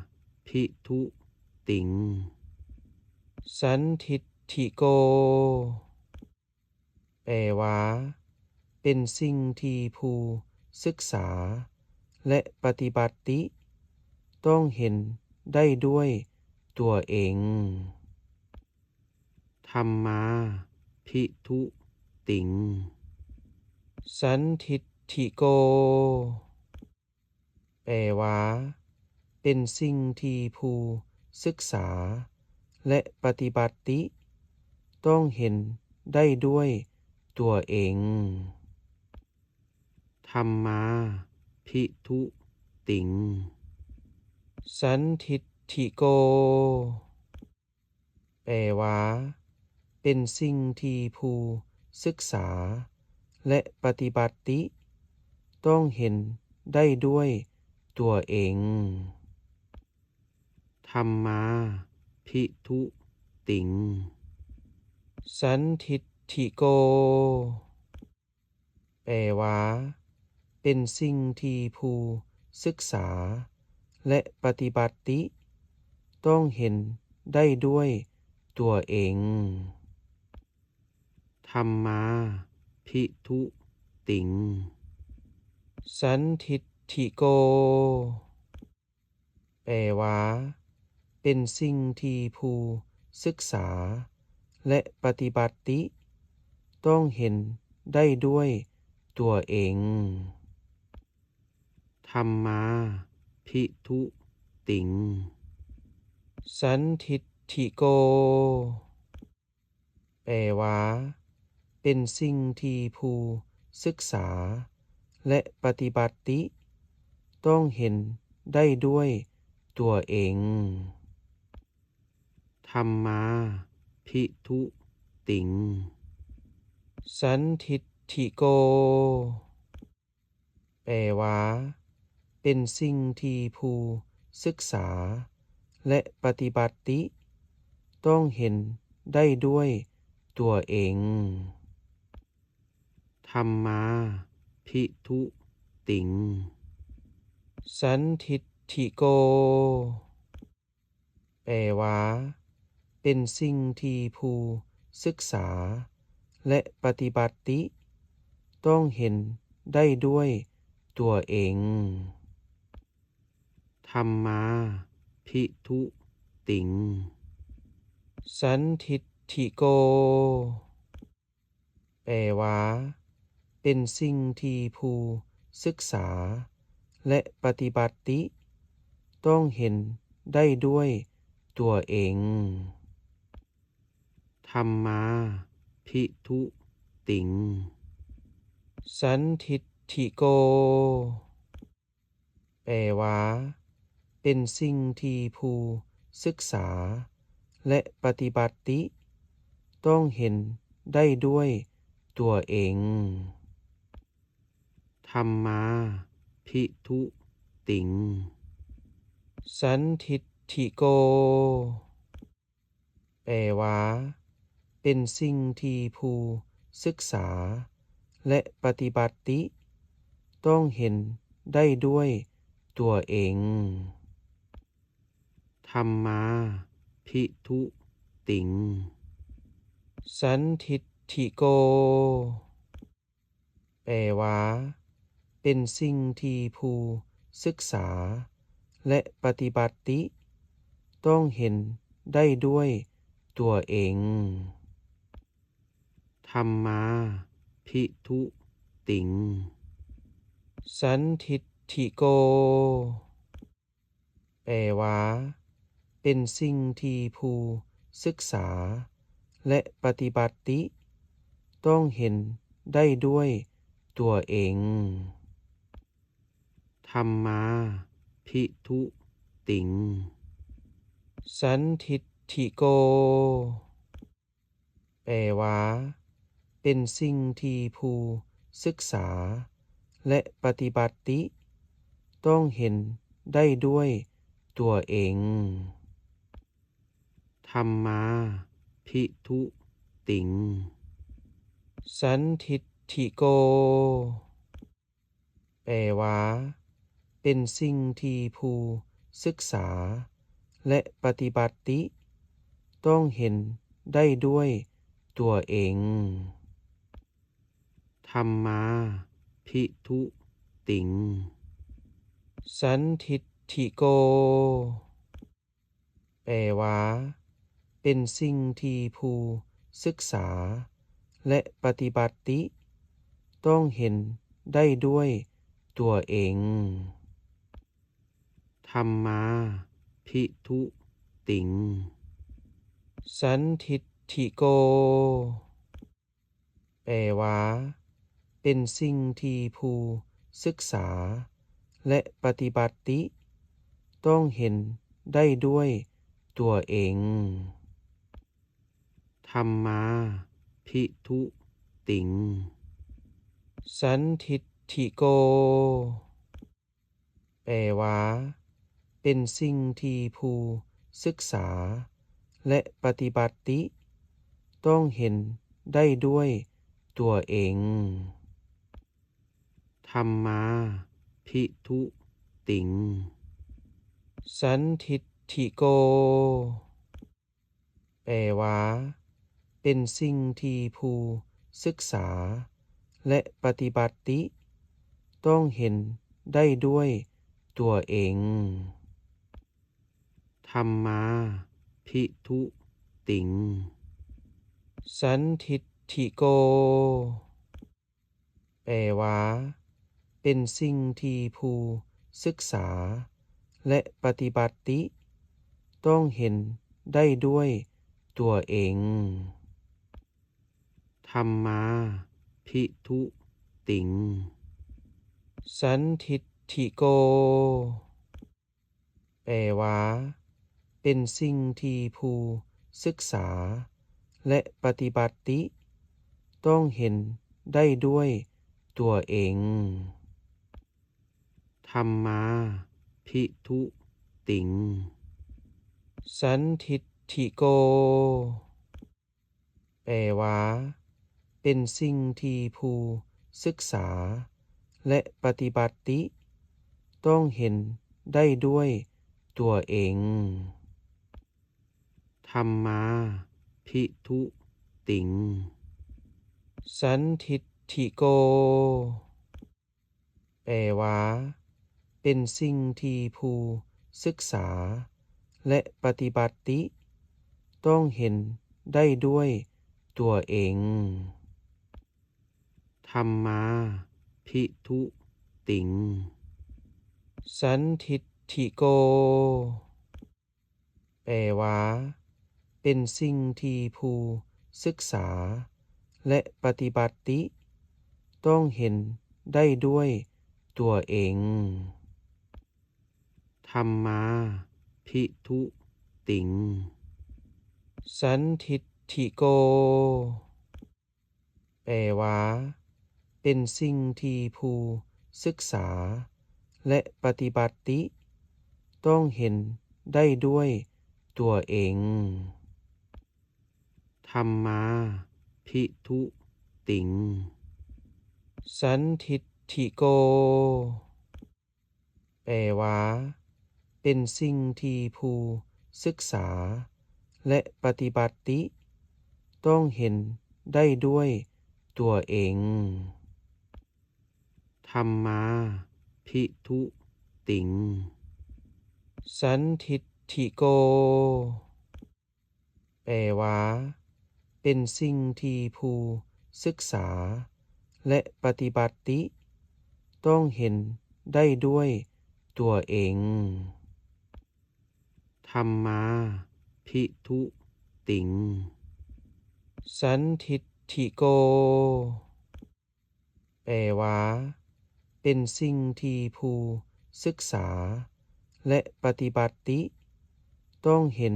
ທຳມາພິທຸຕິງ ສັນທິດຖິໂກ ແປວ່າ ເປັນສິ່ງທີ່ຜູ້ສຶກສາ ແລະ ປະຕິບັດຕິ ຕ້ອງເຫັນໄດ້ດ້ວຍຕົວເອງ. ທຳມາພິທຸຕິງ ສັນທິດຖິໂກ ແປວ່າ ເປັນສິ່ງທີ່ຜູ້ສຶກສາ ແລະ ປະຕິບັດຕິ ຕ້ອງເຫັນໄດ້ດ້ວຍຕົວເອງ. ທຳມາພິທຸຕິງ ສັນທິດຖິໂກ ແປວ່າ ເປັນສິ່ງທີ່ຜູ້ສຶກສາ ແລະ ປະຕິບັດຕິ ຕ້ອງເຫັນໄດ້ດ້ວຍຕົວເອງ. ທຳມາພິທຸຕິງ ສັນທິດຖິໂກ ແປວ່າ ເປັນສິ່ງທີ່ຜູ້ສຶກສາ ແລະ ປະຕິບັດຕິ ຕ້ອງເຫັນໄດ້ດ້ວຍຕົວເອງ. ທຳມາພິທຸຕິງ ສັນທິດຖິໂກ ແປວ່າ ເປັນສິ່ງທີ່ຜູ້ສຶກສາ ແລະ ປະຕິບັດຕິ ຕ້ອງເຫັນໄດ້ດ້ວຍຕົວເອງ. ທຳມາພິທຸຕິງ ສັນທິດຖິໂກ ແປວ່າ ເປັນສິ່ງທີ່ຜູ້ສຶກສາ ແລະ ປະຕິບັດຕິ ຕ້ອງເຫັນໄດ້ດ້ວຍຕົວເອງ. ທຳມາພິທຸຕິງ ສັນທິດຖິໂກ ແປວ່າ ເປັນສິ່ງທີ່ຜູ້ສຶກສາ ແລະ ປະຕິບັດຕິ ຕ້ອງເຫັນໄດ້ດ້ວຍຕົວເອງ. ທຳມາພິທຸຕິງ ສັນທິດຖິໂກ ແປວ່າ ເປັນສິ່ງທີ່ຜູ້ສຶກສາ ແລະ ປະຕິບັດຕິ ຕ້ອງເຫັນໄດ້ດ້ວຍຕົວເອງ. ທຳມາພິທຸຕິງ ສັນທິດຖິໂກ ແປວ່າ ເປັນສິ່ງທີ່ຜູ້ສຶກສາ ແລະ ປະຕິບັດຕິ ຕ້ອງເຫັນໄດ້ດ້ວຍຕົວເອງ. ທຳມາພິທຸຕິງ ສັນທິດຖິໂກ ແປວ່າ ເປັນສິ່ງທີ່ຜູ້ສຶກສາ ແລະ ປະຕິບັດຕິ ຕ້ອງເຫັນໄດ້ດ້ວຍຕົວເອງ. ທຳມາພິທຸຕິງ ສັນທິດຖິໂກ ແປວ່າ ເປັນສິ່ງທີ່ຜູ້ສຶກສາ ແລະ ປະຕິບັດຕິ ຕ້ອງເຫັນໄດ້ດ້ວຍຕົວເອງ. ທຳມາພິທຸຕິງ ສັນທິດຖິໂກ ແປວ່າ ເປັນສິ່ງທີ່ຜູ້ສຶກສາ ແລະ ປະຕິບັດຕິ ຕ້ອງເຫັນໄດ້ດ້ວຍຕົວເອງ. ທຳມາພິທຸຕິງ ສັນທິດຖິໂກ ແປວ່າ ເປັນສິ່ງທີ່ຜູ້ສຶກສາ ແລະ ປະຕິບັດຕິ ຕ້ອງເຫັນໄດ້ດ້ວຍຕົວເອງ. ທຳມາພິທຸຕິງ ສັນທິດຖິໂກ ແປວ່າ ເປັນສິ່ງທີ່ຜູ້ສຶກສາ ແລະ ປະຕິບັດຕິ ຕ້ອງເຫັນໄດ້ດ້ວຍຕົວເອງ. ທຳມາພິທຸຕິງ ສັນທິດຖິໂກ ແປວ່າ ເປັນສິ່ງທີ່ຜູ້ສຶກສາ ແລະ ປະຕິບັດຕິ ຕ້ອງເຫັນໄດ້ດ້ວຍຕົວເອງ. ທຳມາພິທຸຕິງ ສັນທິດຖິໂກ ແປວ່າ ເປັນສິ່ງທີ່ຜູ້ສຶກສາ ແລະ ປະຕິບັດຕິ ຕ້ອງເຫັນໄດ້ດ້ວຍຕົວເອງ. ທຳມາພິທຸຕິງ ສັນທິດຖິໂກ ແປວ່າ ເປັນສິ່ງທີ່ຜູ້ສຶກສາ ແລະ ປະຕິບັດຕິ ຕ້ອງເຫັນໄດ້ດ້ວຍຕົວເອງ. ທຳມາພິທຸຕິງ ສັນທິດຖິໂກ ແປວ່າ ເປັນສິ່ງທີ່ຜູ້ສຶກສາ ແລະ ປະຕິບັດຕິ ຕ້ອງເຫັນໄດ້ດ້ວຍຕົວເອງ. ທຳມາພິທຸຕິງ ສັນທິດຖິໂກ ແປວ່າ ເປັນສິ່ງທີ່ຜູ້ສຶກສາ ແລະ ປະຕິບັດຕິ ຕ້ອງເຫັນໄດ້ດ້ວຍຕົວເອງ. ທຳມາພິທຸຕິງ ສັນທິດຖິໂກ ແປວ່າ ເປັນສິ່ງທີ່ຜູ້ສຶກສາ ແລະ ປະຕິບັດຕິ ຕ້ອງເຫັນໄດ້ດ້ວຍຕົວເອງ. ທຳມາພິທຸຕິງ ສັນທິດຖິໂກ ແປວ່າ ເປັນສິ່ງທີ່ຜູ້ສຶກສາ ແລະ ປະຕິບັດຕິ ຕ້ອງເຫັນໄດ້ດ້ວຍຕົວເອງ. ທຳມາພິທຸຕິງ ສັນທິດຖິໂກ ແປວ່າ ເປັນສິ່ງທີ່ຜູ້ສຶກສາ ແລະ ປະຕິບັດຕິ ຕ້ອງເຫັນໄດ້ດ້ວຍຕົວເອງ. ທຳມາພິທຸຕິງ ສັນທິດຖິໂກ ແປວ່າ ເປັນສິ່ງທີ່ຜູ້ສຶກສາ ແລະ ປະຕິບັດຕິ ຕ້ອງເຫັນໄດ້ດ້ວຍຕົວເອງ. ທຳມາພິທຸຕິງ ສັນທິດຖິໂກ ແປວ່າ ເປັນສິ່ງທີ່ຜູ້ສຶກສາ ແລະ ປະຕິບັດຕິ ຕ້ອງເຫັນໄດ້ດ້ວຍຕົວເອງ. ທຳມາພິທຸຕິງ ສັນທິດຖິໂກ ແປວ່າ ເປັນສິ່ງທີ່ຜູ້ສຶກສາ ແລະ ປະຕິບັດຕິ ຕ້ອງເຫັນໄດ້ດ້ວຍຕົວເອງ. ທຳມາພິທຸຕິງ ສັນທິດຖິໂກ ແປວ່າ ເປັນສິ່ງທີ່ຜູ້ສຶກສາ ແລະ ປະຕິບັດຕິ ຕ້ອງເຫັນໄດ້ດ້ວຍຕົວເອງ. ທຳມາພິທຸຕິງ ສັນທິດຖິໂກ ແປວ່າ ເປັນສິ່ງທີ່ຜູ້ສຶກສາ ແລະ ປະຕິບັດຕິ ຕ້ອງເຫັນໄດ້ດ້ວຍຕົວເອງ. ທຳມາພິທຸຕິງ ສັນທິດຖິໂກ ແປວ່າ ເປັນສິ່ງທີ່ຜູ້ສຶກສາ ແລະ ປະຕິບັດຕິ ຕ້ອງເຫັນ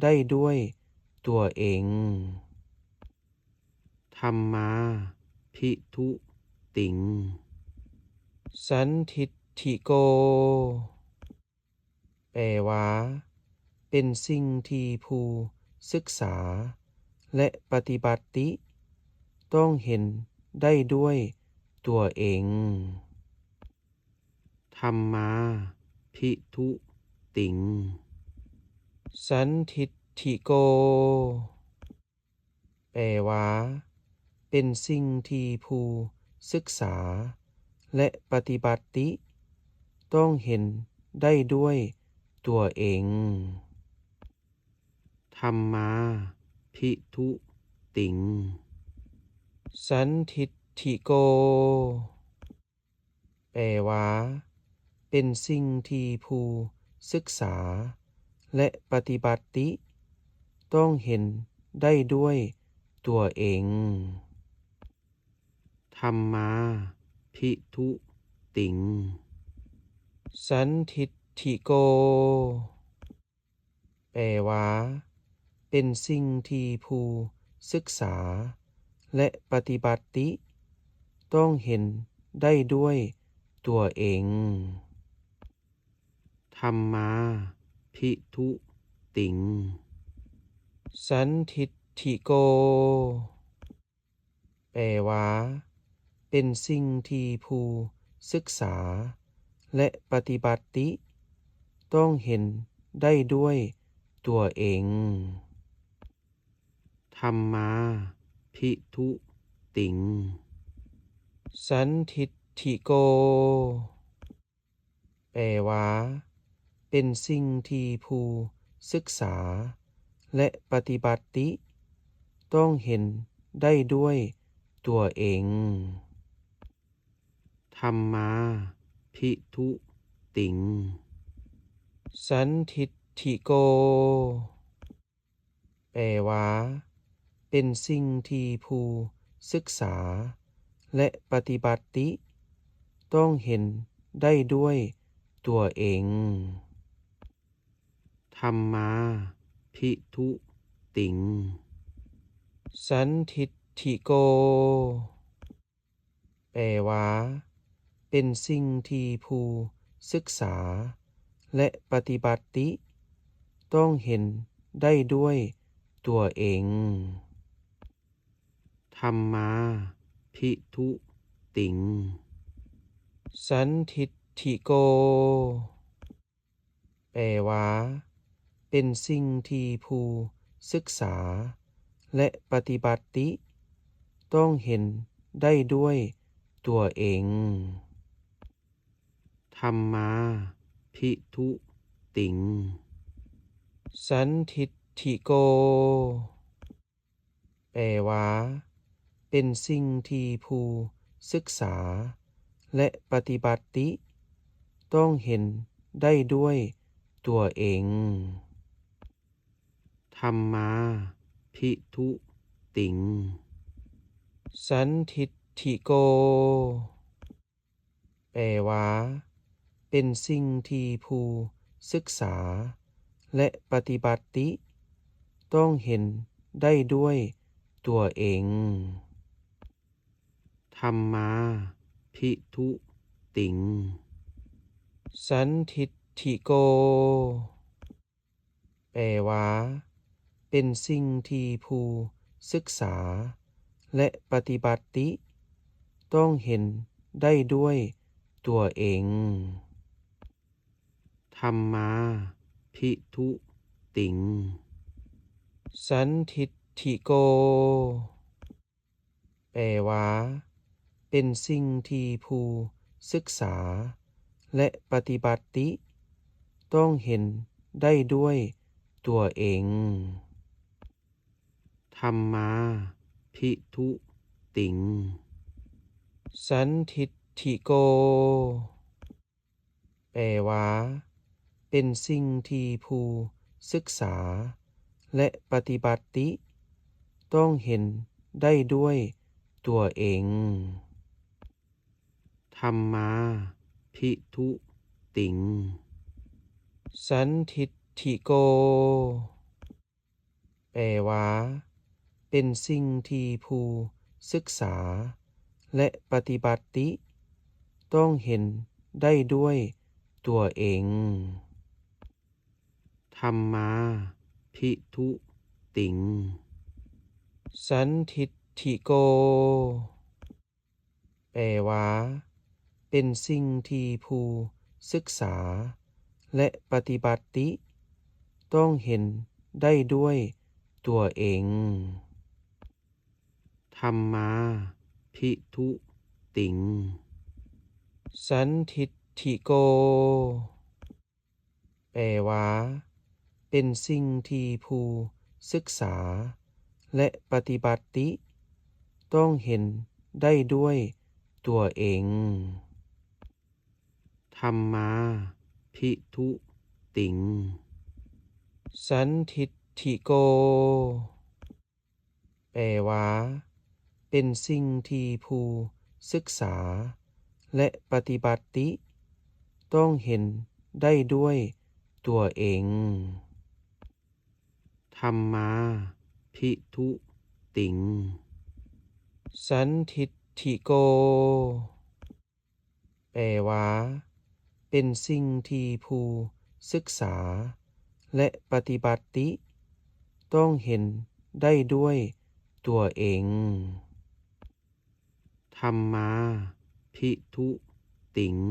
ໄດ້ດ້ວຍຕົວເອງ. ທຳມາພິທຸຕິງ ສັນທິດຖິໂກ ແປວ່າ ເປັນສິ່ງທີ່ຜູ້ສຶກສາ ແລະ ປະຕິບັດຕິ ຕ້ອງເຫັນໄດ້ດ້ວຍຕົວເອງ. ທຳມາພິທຸຕິງ ສັນທິດຖິໂກ ແປວ່າ ເປັນສິ່ງທີ່ຜູ້ສຶກສາ ແລະ ປະຕິບັດຕິ ຕ້ອງເຫັນໄດ້ດ້ວຍຕົວເອງ. ທຳມາພິທຸຕິງ ສັນທິດຖິໂກ ແປວ່າ ເປັນສິ່ງທີ່ຜູ້ສຶກສາ ແລະ ປະຕິບັດຕິ ຕ້ອງເຫັນໄດ້ດ້ວຍຕົວເອງ. ທຳມາພິທຸຕິງ ສັນທິດຖິໂກ ແປວ່າ ເປັນສິ່ງທີ່ຜູ້ສຶກສາ ແລະ ປະຕິບັດຕິ ຕ້ອງເຫັນໄດ້ດ້ວຍຕົວເອງ. ທຳມາພິທຸຕິງ ສັນທິດຖິໂກ ແປວ່າ ເປັນສິ່ງທີ່ຜູ້ສຶກສາ ແລະ ປະຕິບັດຕິ ຕ້ອງເຫັນໄດ້ດ້ວຍຕົວເອງ. ທຳມາພິທຸຕິງ ສັນທິດຖິໂກ ແປວ່າ ເປັນສິ່ງທີ່ຜູ້ສຶກສາ ແລະ ປະຕິບັດຕິ ຕ້ອງເຫັນໄດ້ດ້ວຍຕົວເອງ. ທຳມາພິທຸຕິງ ສັນທິດຖິໂກ ແປວ່າ ເປັນສິ່ງທີ່ຜູ້ສຶກສາ ແລະ ປະຕິບັດຕິ ຕ້ອງເຫັນໄດ້ດ້ວຍຕົວເອງ. ທຳມາພິທຸຕິງ ສັນທິດຖິໂກ ແປວ່າ ເປັນສິ່ງທີ່ຜູ້ສຶກສາ ແລະ ປະຕິບັດຕິ ຕ້ອງເຫັນໄດ້ດ້ວຍຕົວເອງ. ທຳມາພິທຸຕິງ ສັນທິດຖິໂກ ແປວ່າ ເປັນສິ່ງທີ່ຜູ້ສຶກສາ ແລະ ປະຕິບັດຕິ ຕ້ອງເຫັນໄດ້ດ້ວຍຕົວເອງ. ທຳມາພິທຸຕິງ ສັນທິດຖິໂກ ແປວ່າ ເປັນສິ່ງທີ່ຜູ້ສຶກສາ ແລະ ປະຕິບັດຕິ ຕ້ອງເຫັນໄດ້ດ້ວຍຕົວເອງ. ທຳມາພິທຸຕິງ ສັນທິດຖິໂກ ແປວ່າ ເປັນສິ່ງທີ່ຜູ້ ສຶກສາ ແລະ ປະຕິບັດຕິ ຕ້ອງເຫັນໄດ້ດ້ວຍຕົວເອງ. ທຳມາພິທຸຕິງ ສັນທິດຖິໂກ ແປວ່າ ເປັນສິ່ງທີ່ຜູ້ສຶກສາ ແລະ ປະຕິບັດຕິ ຕ້ອງເຫັນໄດ້ດ້ວຍຕົວເອງ. ທຳມາພິທຸຕິງ ສັນທິດຖິໂກ ແປວ່າ ເປັນສິ່ງທີ່ຜູ້ສຶກສາ ແລະ ປະຕິບັດຕິ ຕ້ອງເຫັນໄດ້ດ້ວຍຕົວເອງ. ທຳມາພິທຸຕິງ ສັນທິດຖິໂກ ແປວ່າ ເປັນສິ່ງທີ່ຜູ້ສຶກສາ ແລະ ປະຕິບັດຕິ ຕ້ອງເຫັນໄດ້ດ້ວຍຕົວເອງ. ທຳມາພິທຸຕິງ ສັນທິດຖິໂກ ແປວ່າ ເປັນສິ່ງທີ່ຜູ້ສຶກສາ ແລະ ປະຕິບັດຕິ ຕ້ອງເຫັນໄດ້ດ້ວຍຕົວເອງ. ທຳມາພິທຸຕິງ ສັນທິດຖິໂກ ແປວ່າ ເປັນສິ່ງທີ່ຜູ້ສຶກສາ ແລະ ປະຕິບັດຕິ ຕ້ອງເຫັນໄດ້ດ້ວຍຕົວເອງ. ທຳມາພິທຸຕິງ ສັນທິດຖິໂກ ແປວ່າ ເປັນສິ່ງທີ່ຜູ້ສຶກສາ ແລະ ປະຕິບັດຕິ ຕ້ອງເຫັນໄດ້ດ້ວຍຕົວເອງ. ທຳມາພິທຸຕິງ ສັນທິດຖິໂກ ແປວ່າ ເປັນສິ່ງທີ່ຜູ້ສຶກສາ ແລະ ປະຕິບັດຕິ ຕ້ອງເຫັນໄດ້ດ້ວຍຕົວເອງ. ທຳມາພິທຸຕິງ ສັນທິດຖິໂກ ແປວ່າ ເປັນສິ່ງທີ່ຜູ້ສຶກສາ ແລະ ປະຕິບັດຕິ ຕ້ອງເຫັນໄດ້ດ້ວຍຕົວເອງ. ທຳມາພິທຸຕິງ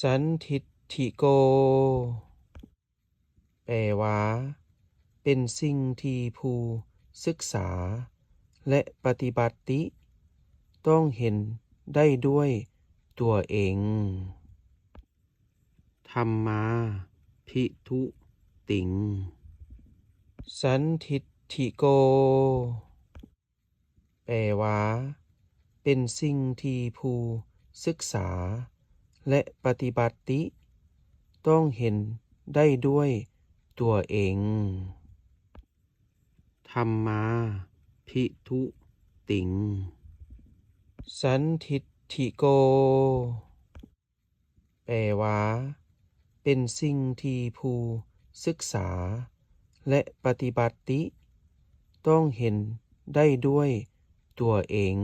ສັນທິດຖິໂກ ແປວ່າ ເປັນສິ່ງທີ່ຜູ້ສຶກສາ ແລະ ປະຕິບັດຕິ ຕ້ອງເຫັນໄດ້ດ້ວຍຕົວເອງ. ທຳມາພິທຸຕິງ ສັນທິດຖິໂກ ແປວ່າ ເປັນສິ່ງທີ່ຜູ້ສຶກສາ ແລະ ປະຕິບັດຕິ ຕ້ອງເຫັນໄດ້ດ້ວຍຕົວເອງ. ທຳມາພິທຸຕິງ ສັນທິດຖິໂກ ແປວ່າ ເປັນສິ່ງທີ່ຜູ້ສຶກສາ ແລະ ປະຕິບັດຕິ ຕ້ອງເຫັນໄດ້ດ້ວຍຕົວເອງ.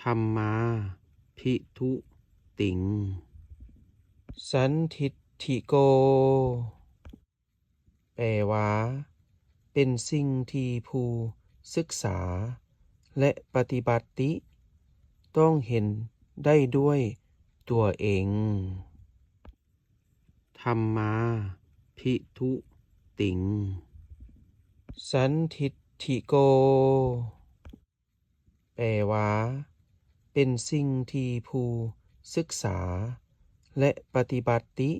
ທຳມາພິທຸຕິງ ສັນທິດຖິໂກ ແປວ່າ ເປັນສິ່ງທີ່ຜູ້ສຶກສາ ແລະ ປະຕິບັດຕິ ຕ້ອງເຫັນໄດ້ດ້ວຍຕົວເອງ. ທຳມາພິທຸຕິງ ສັນທິດຖິໂກ ແປວ່າ ເປັນສິ່ງທີ່ຜູ້ສຶກສາ ແລະ ປະຕິບັດຕິ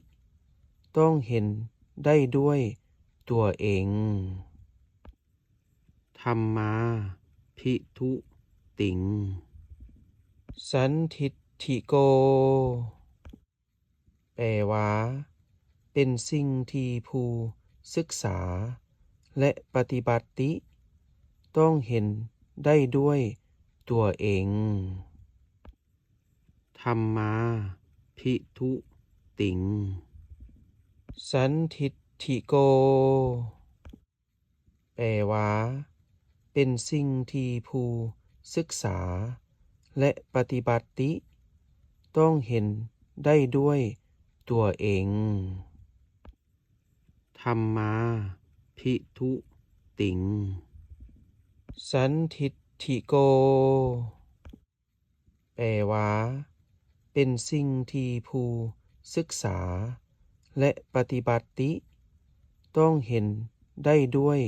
ຕ້ອງເຫັນໄດ້ດ້ວຍຕົວເອງ. ທຳມາພິທຸຕິງ ສັນທິດຖິໂກ ແປວ່າ ເປັນສິ່ງທີ່ຜູ້ສຶກສາ ແລະ ປະຕິບັດຕິ ຕ້ອງເຫັນໄດ້ດ້ວຍຕົວເອງ. ທຳມາພິທຸ ຕິງ สันทิฏฐิโก แปลว่า เป็นสิ่งที่ผู้ศึกษาและปฏิบัติต้องเห็นได้ด้วยตัวเอง ธัมมาภิทุติง สันทิฏฐิโก แปลว่า เป็นสิ่งที่ผู้ศึกษาและปฏิบัติต้องเห็นได้ด้วย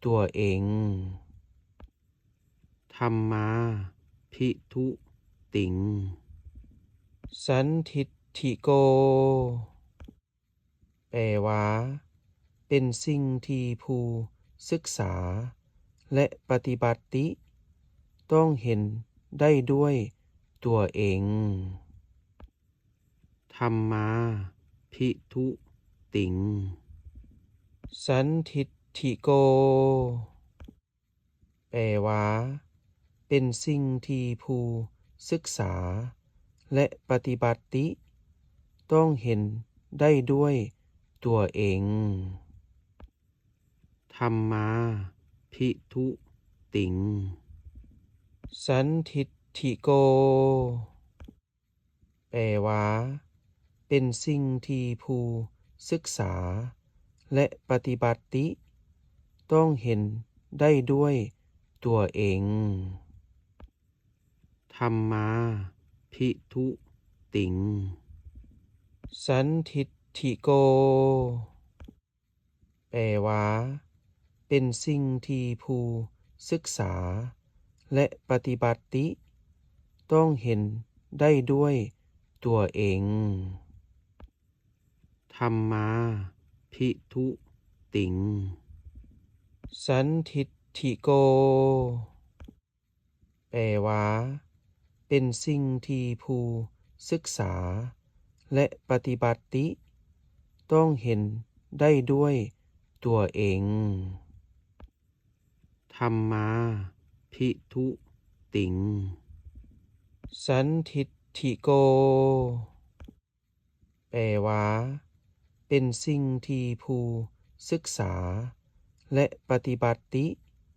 ตัวเอง ธัมมาภิทุติง สันทิฏฐิโก แปลว่า เป็นสิ่งที่ผู้ศึกษาและปฏิบัติต้องเห็นได้ด้วยตัวเอง ธัมมาภิทุติง สันทิฏฐิโก แปลว่า เป็นสิ่งที่ผู้ศึกษาและปฏิบัติต้องเห็นได้ด้วยตัวเอง ธัมมาภิทุติง สันทิฏฐิโก แปลว่า เป็นสิ่งที่ผู้ศึกษาและปฏิบัติต้องเห็นได้ด้วยตัวเอง ธัมมาภิทุติง สันทิฏฐิโก แปลว่า เป็นสิ่งที่ผู้ศึกษาและปฏิบัติต้องเห็นได้ด้วยตัวเอง ธัมมาภิทุติง สันทิฏฐิโก แปลว่า เป็นสิ่งที่ผู้ศึกษาและปฏิบัติต้องเห็นได้ด้วยตัวเอง ธัมมาภิทุติง สันทิฏฐิโก แปลว่า เป็นสิ่งที่ผู้ศึกษาและปฏิบัติ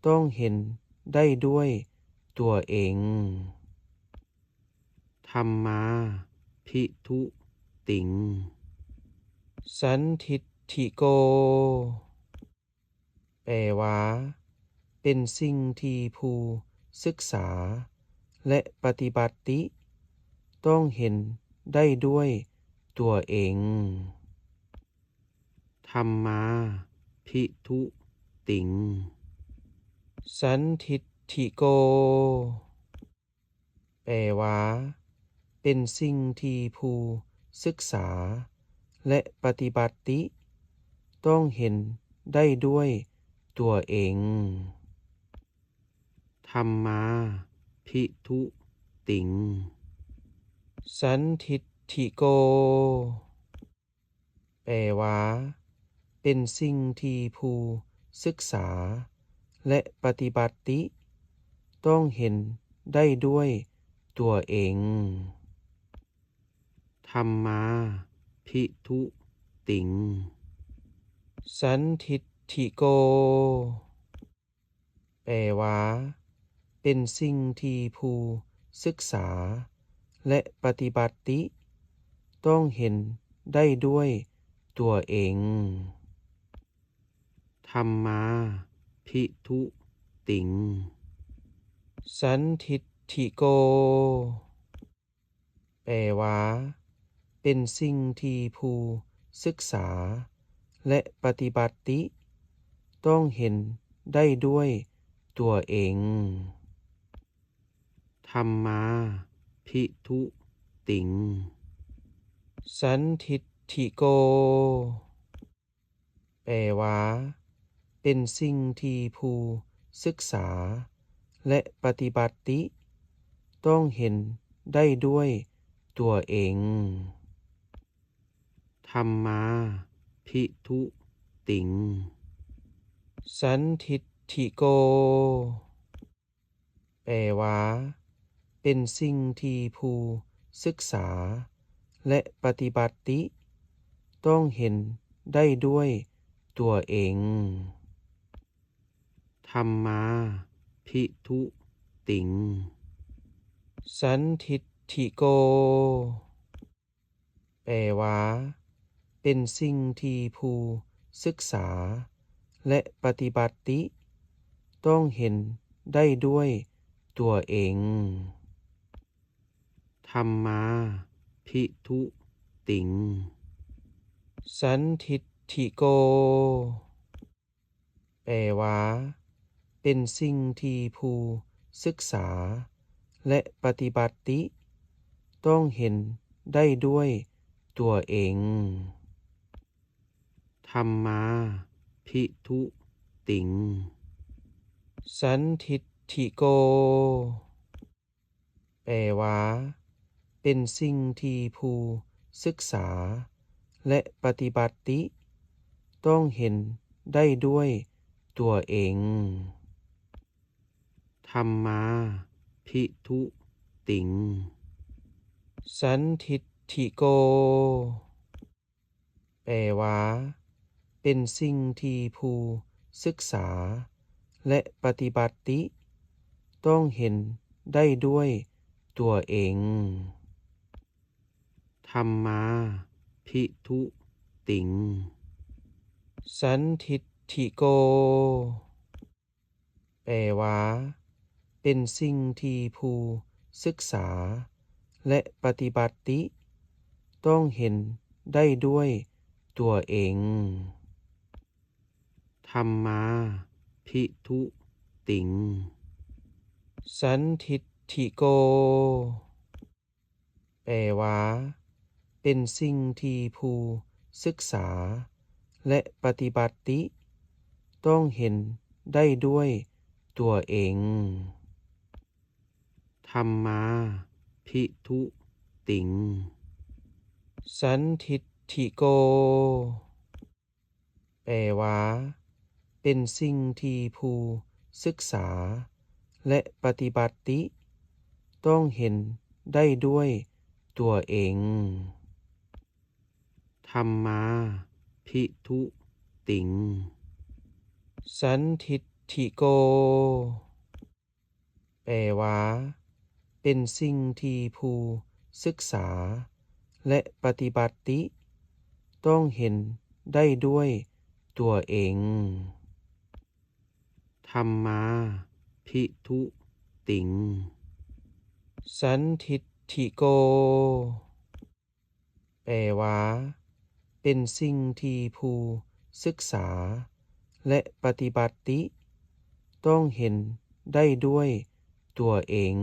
ต้องเห็นได้ด้วยตัวเอง ธัมมาภิทุติง สันทิฏฐิโก แปลว่า เป็นสิ่งที่ผู้ศึกษาและปฏิบัติต้องเห็นได้ด้วยตัวเอง ธัมมาภิทุติง สันทิฏฐิโก แปลว่า เป็นสิ่งที่ผู้ศึกษาและปฏิบัติต้องเห็นได้ด้วยตัวเอง ธัมมาภิทุติง สันทิฏฐิโก แปลว่า เป็นสิ่งที่ผู้ศึกษาและปฏิบัติต้องเห็นได้ด้วยตัวเอง ธัมมาภิทุติง สันทิฏฐิโก แปลว่า เป็นสิ่งที่ผู้ศึกษาและปฏิบัติต้องเห็นได้ด้วยตัวเอง ธัมมาภิทุติง สันทิฏฐิโก แปลว่า เป็นสิ่งที่ผู้ศึกษาและปฏิบัติต้องเห็นได้ด้วยตัวเอง ธัมมาภิทุติง สันทิฏฐิโก แปลว่า เป็นสิ่งที่ผู้ศึกษาและปฏิบัติต้องเห็นได้ด้วยตัวเอง ธัมมาภิทุติง สันทิฏฐิโก แปลว่า เป็นสิ่งที่ผู้ศึกษา ແລະ ປະຕິບັດຕິ ຕ້ອງເຫັນໄດ້ດ້ວຍຕົວເອງ. ທຳມາພິທຸຕິງ ສັນທິດຖິໂກ ແປວ່າ ເປັນສິ່ງທີ່ຜູ້ສຶກສາ ແລະ ປະຕິບັດຕິ ຕ້ອງເຫັນໄດ້ດ້ວຍຕົວເອງ. ທຳມາພິທຸຕິງ ສັນທິດຖິໂກ ແປວ່າ ເປັນສິ່ງທີ່ຜູ້ສຶກສາ ແລະ ປະຕິບັດຕິ ຕ້ອງເຫັນໄດ້ດ້ວຍຕົວເອງ. ທຳມາພິທຸຕິງ ສັນທິດຖິໂກ ແປວ່າ ເປັນສິ່ງທີ່ຜູ້ສຶກສາ ແລະ ປະຕິບັດຕິ ຕ້ອງເຫັນໄດ້ດ້ວຍຕົວເອງ. ທຳມາພິທຸຕິງ ສັນທິດຖິໂກ ແປວ່າ ເປັນສິ່ງທີ່ຜູ້ສຶກສາ ແລະ ປະຕິບັດຕິ ຕ້ອງເຫັນໄດ້ດ້ວຍຕົວເອງ. ທຳມາພິທຸຕິງ ສັນທິດຖິໂກ ແປວ່າ ເປັນສິ່ງທີ່ຜູ້ສຶກສາ ແລະ ປະຕິບັດຕິ ຕ້ອງເຫັນໄດ້ດ້ວຍຕົວເອງ. ທຳມາພິທຸຕິງ ສັນທິດຖິໂກ ແປວ່າ ເປັນສິ່ງທີ່ຜູ້ສຶກສາ ແລະ ປະຕິບັດຕິ ຕ້ອງເຫັນໄດ້ດ້ວຍຕົວເອງ. ທຳມາພິທຸຕິງ ສັນທິດຖິໂກ ແປວ່າ ເປັນສິ່ງທີ່ຜູ້ສຶກສາ ແລະ ປະຕິບັດຕິ ຕ້ອງເຫັນໄດ້ດ້ວຍຕົວເອງ. ທຳມາພິທຸຕິງ ສັນທິດຖິໂກ ແປວ່າ ເປັນສິ່ງທີ່ຜູ້ສຶກສາ ແລະ ປະຕິບັດຕິ ຕ້ອງເຫັນໄດ້ດ້ວຍຕົວເອງ. ທຳມາພິທຸຕິງ ສັນທິດຖິໂກ ແປວ່າ ເປັນສິ່ງທີ່ຜູ້ສຶກສາ ແລະ ປະຕິບັດຕິ ຕ້ອງເຫັນໄດ້ດ້ວຍຕົວເອງ.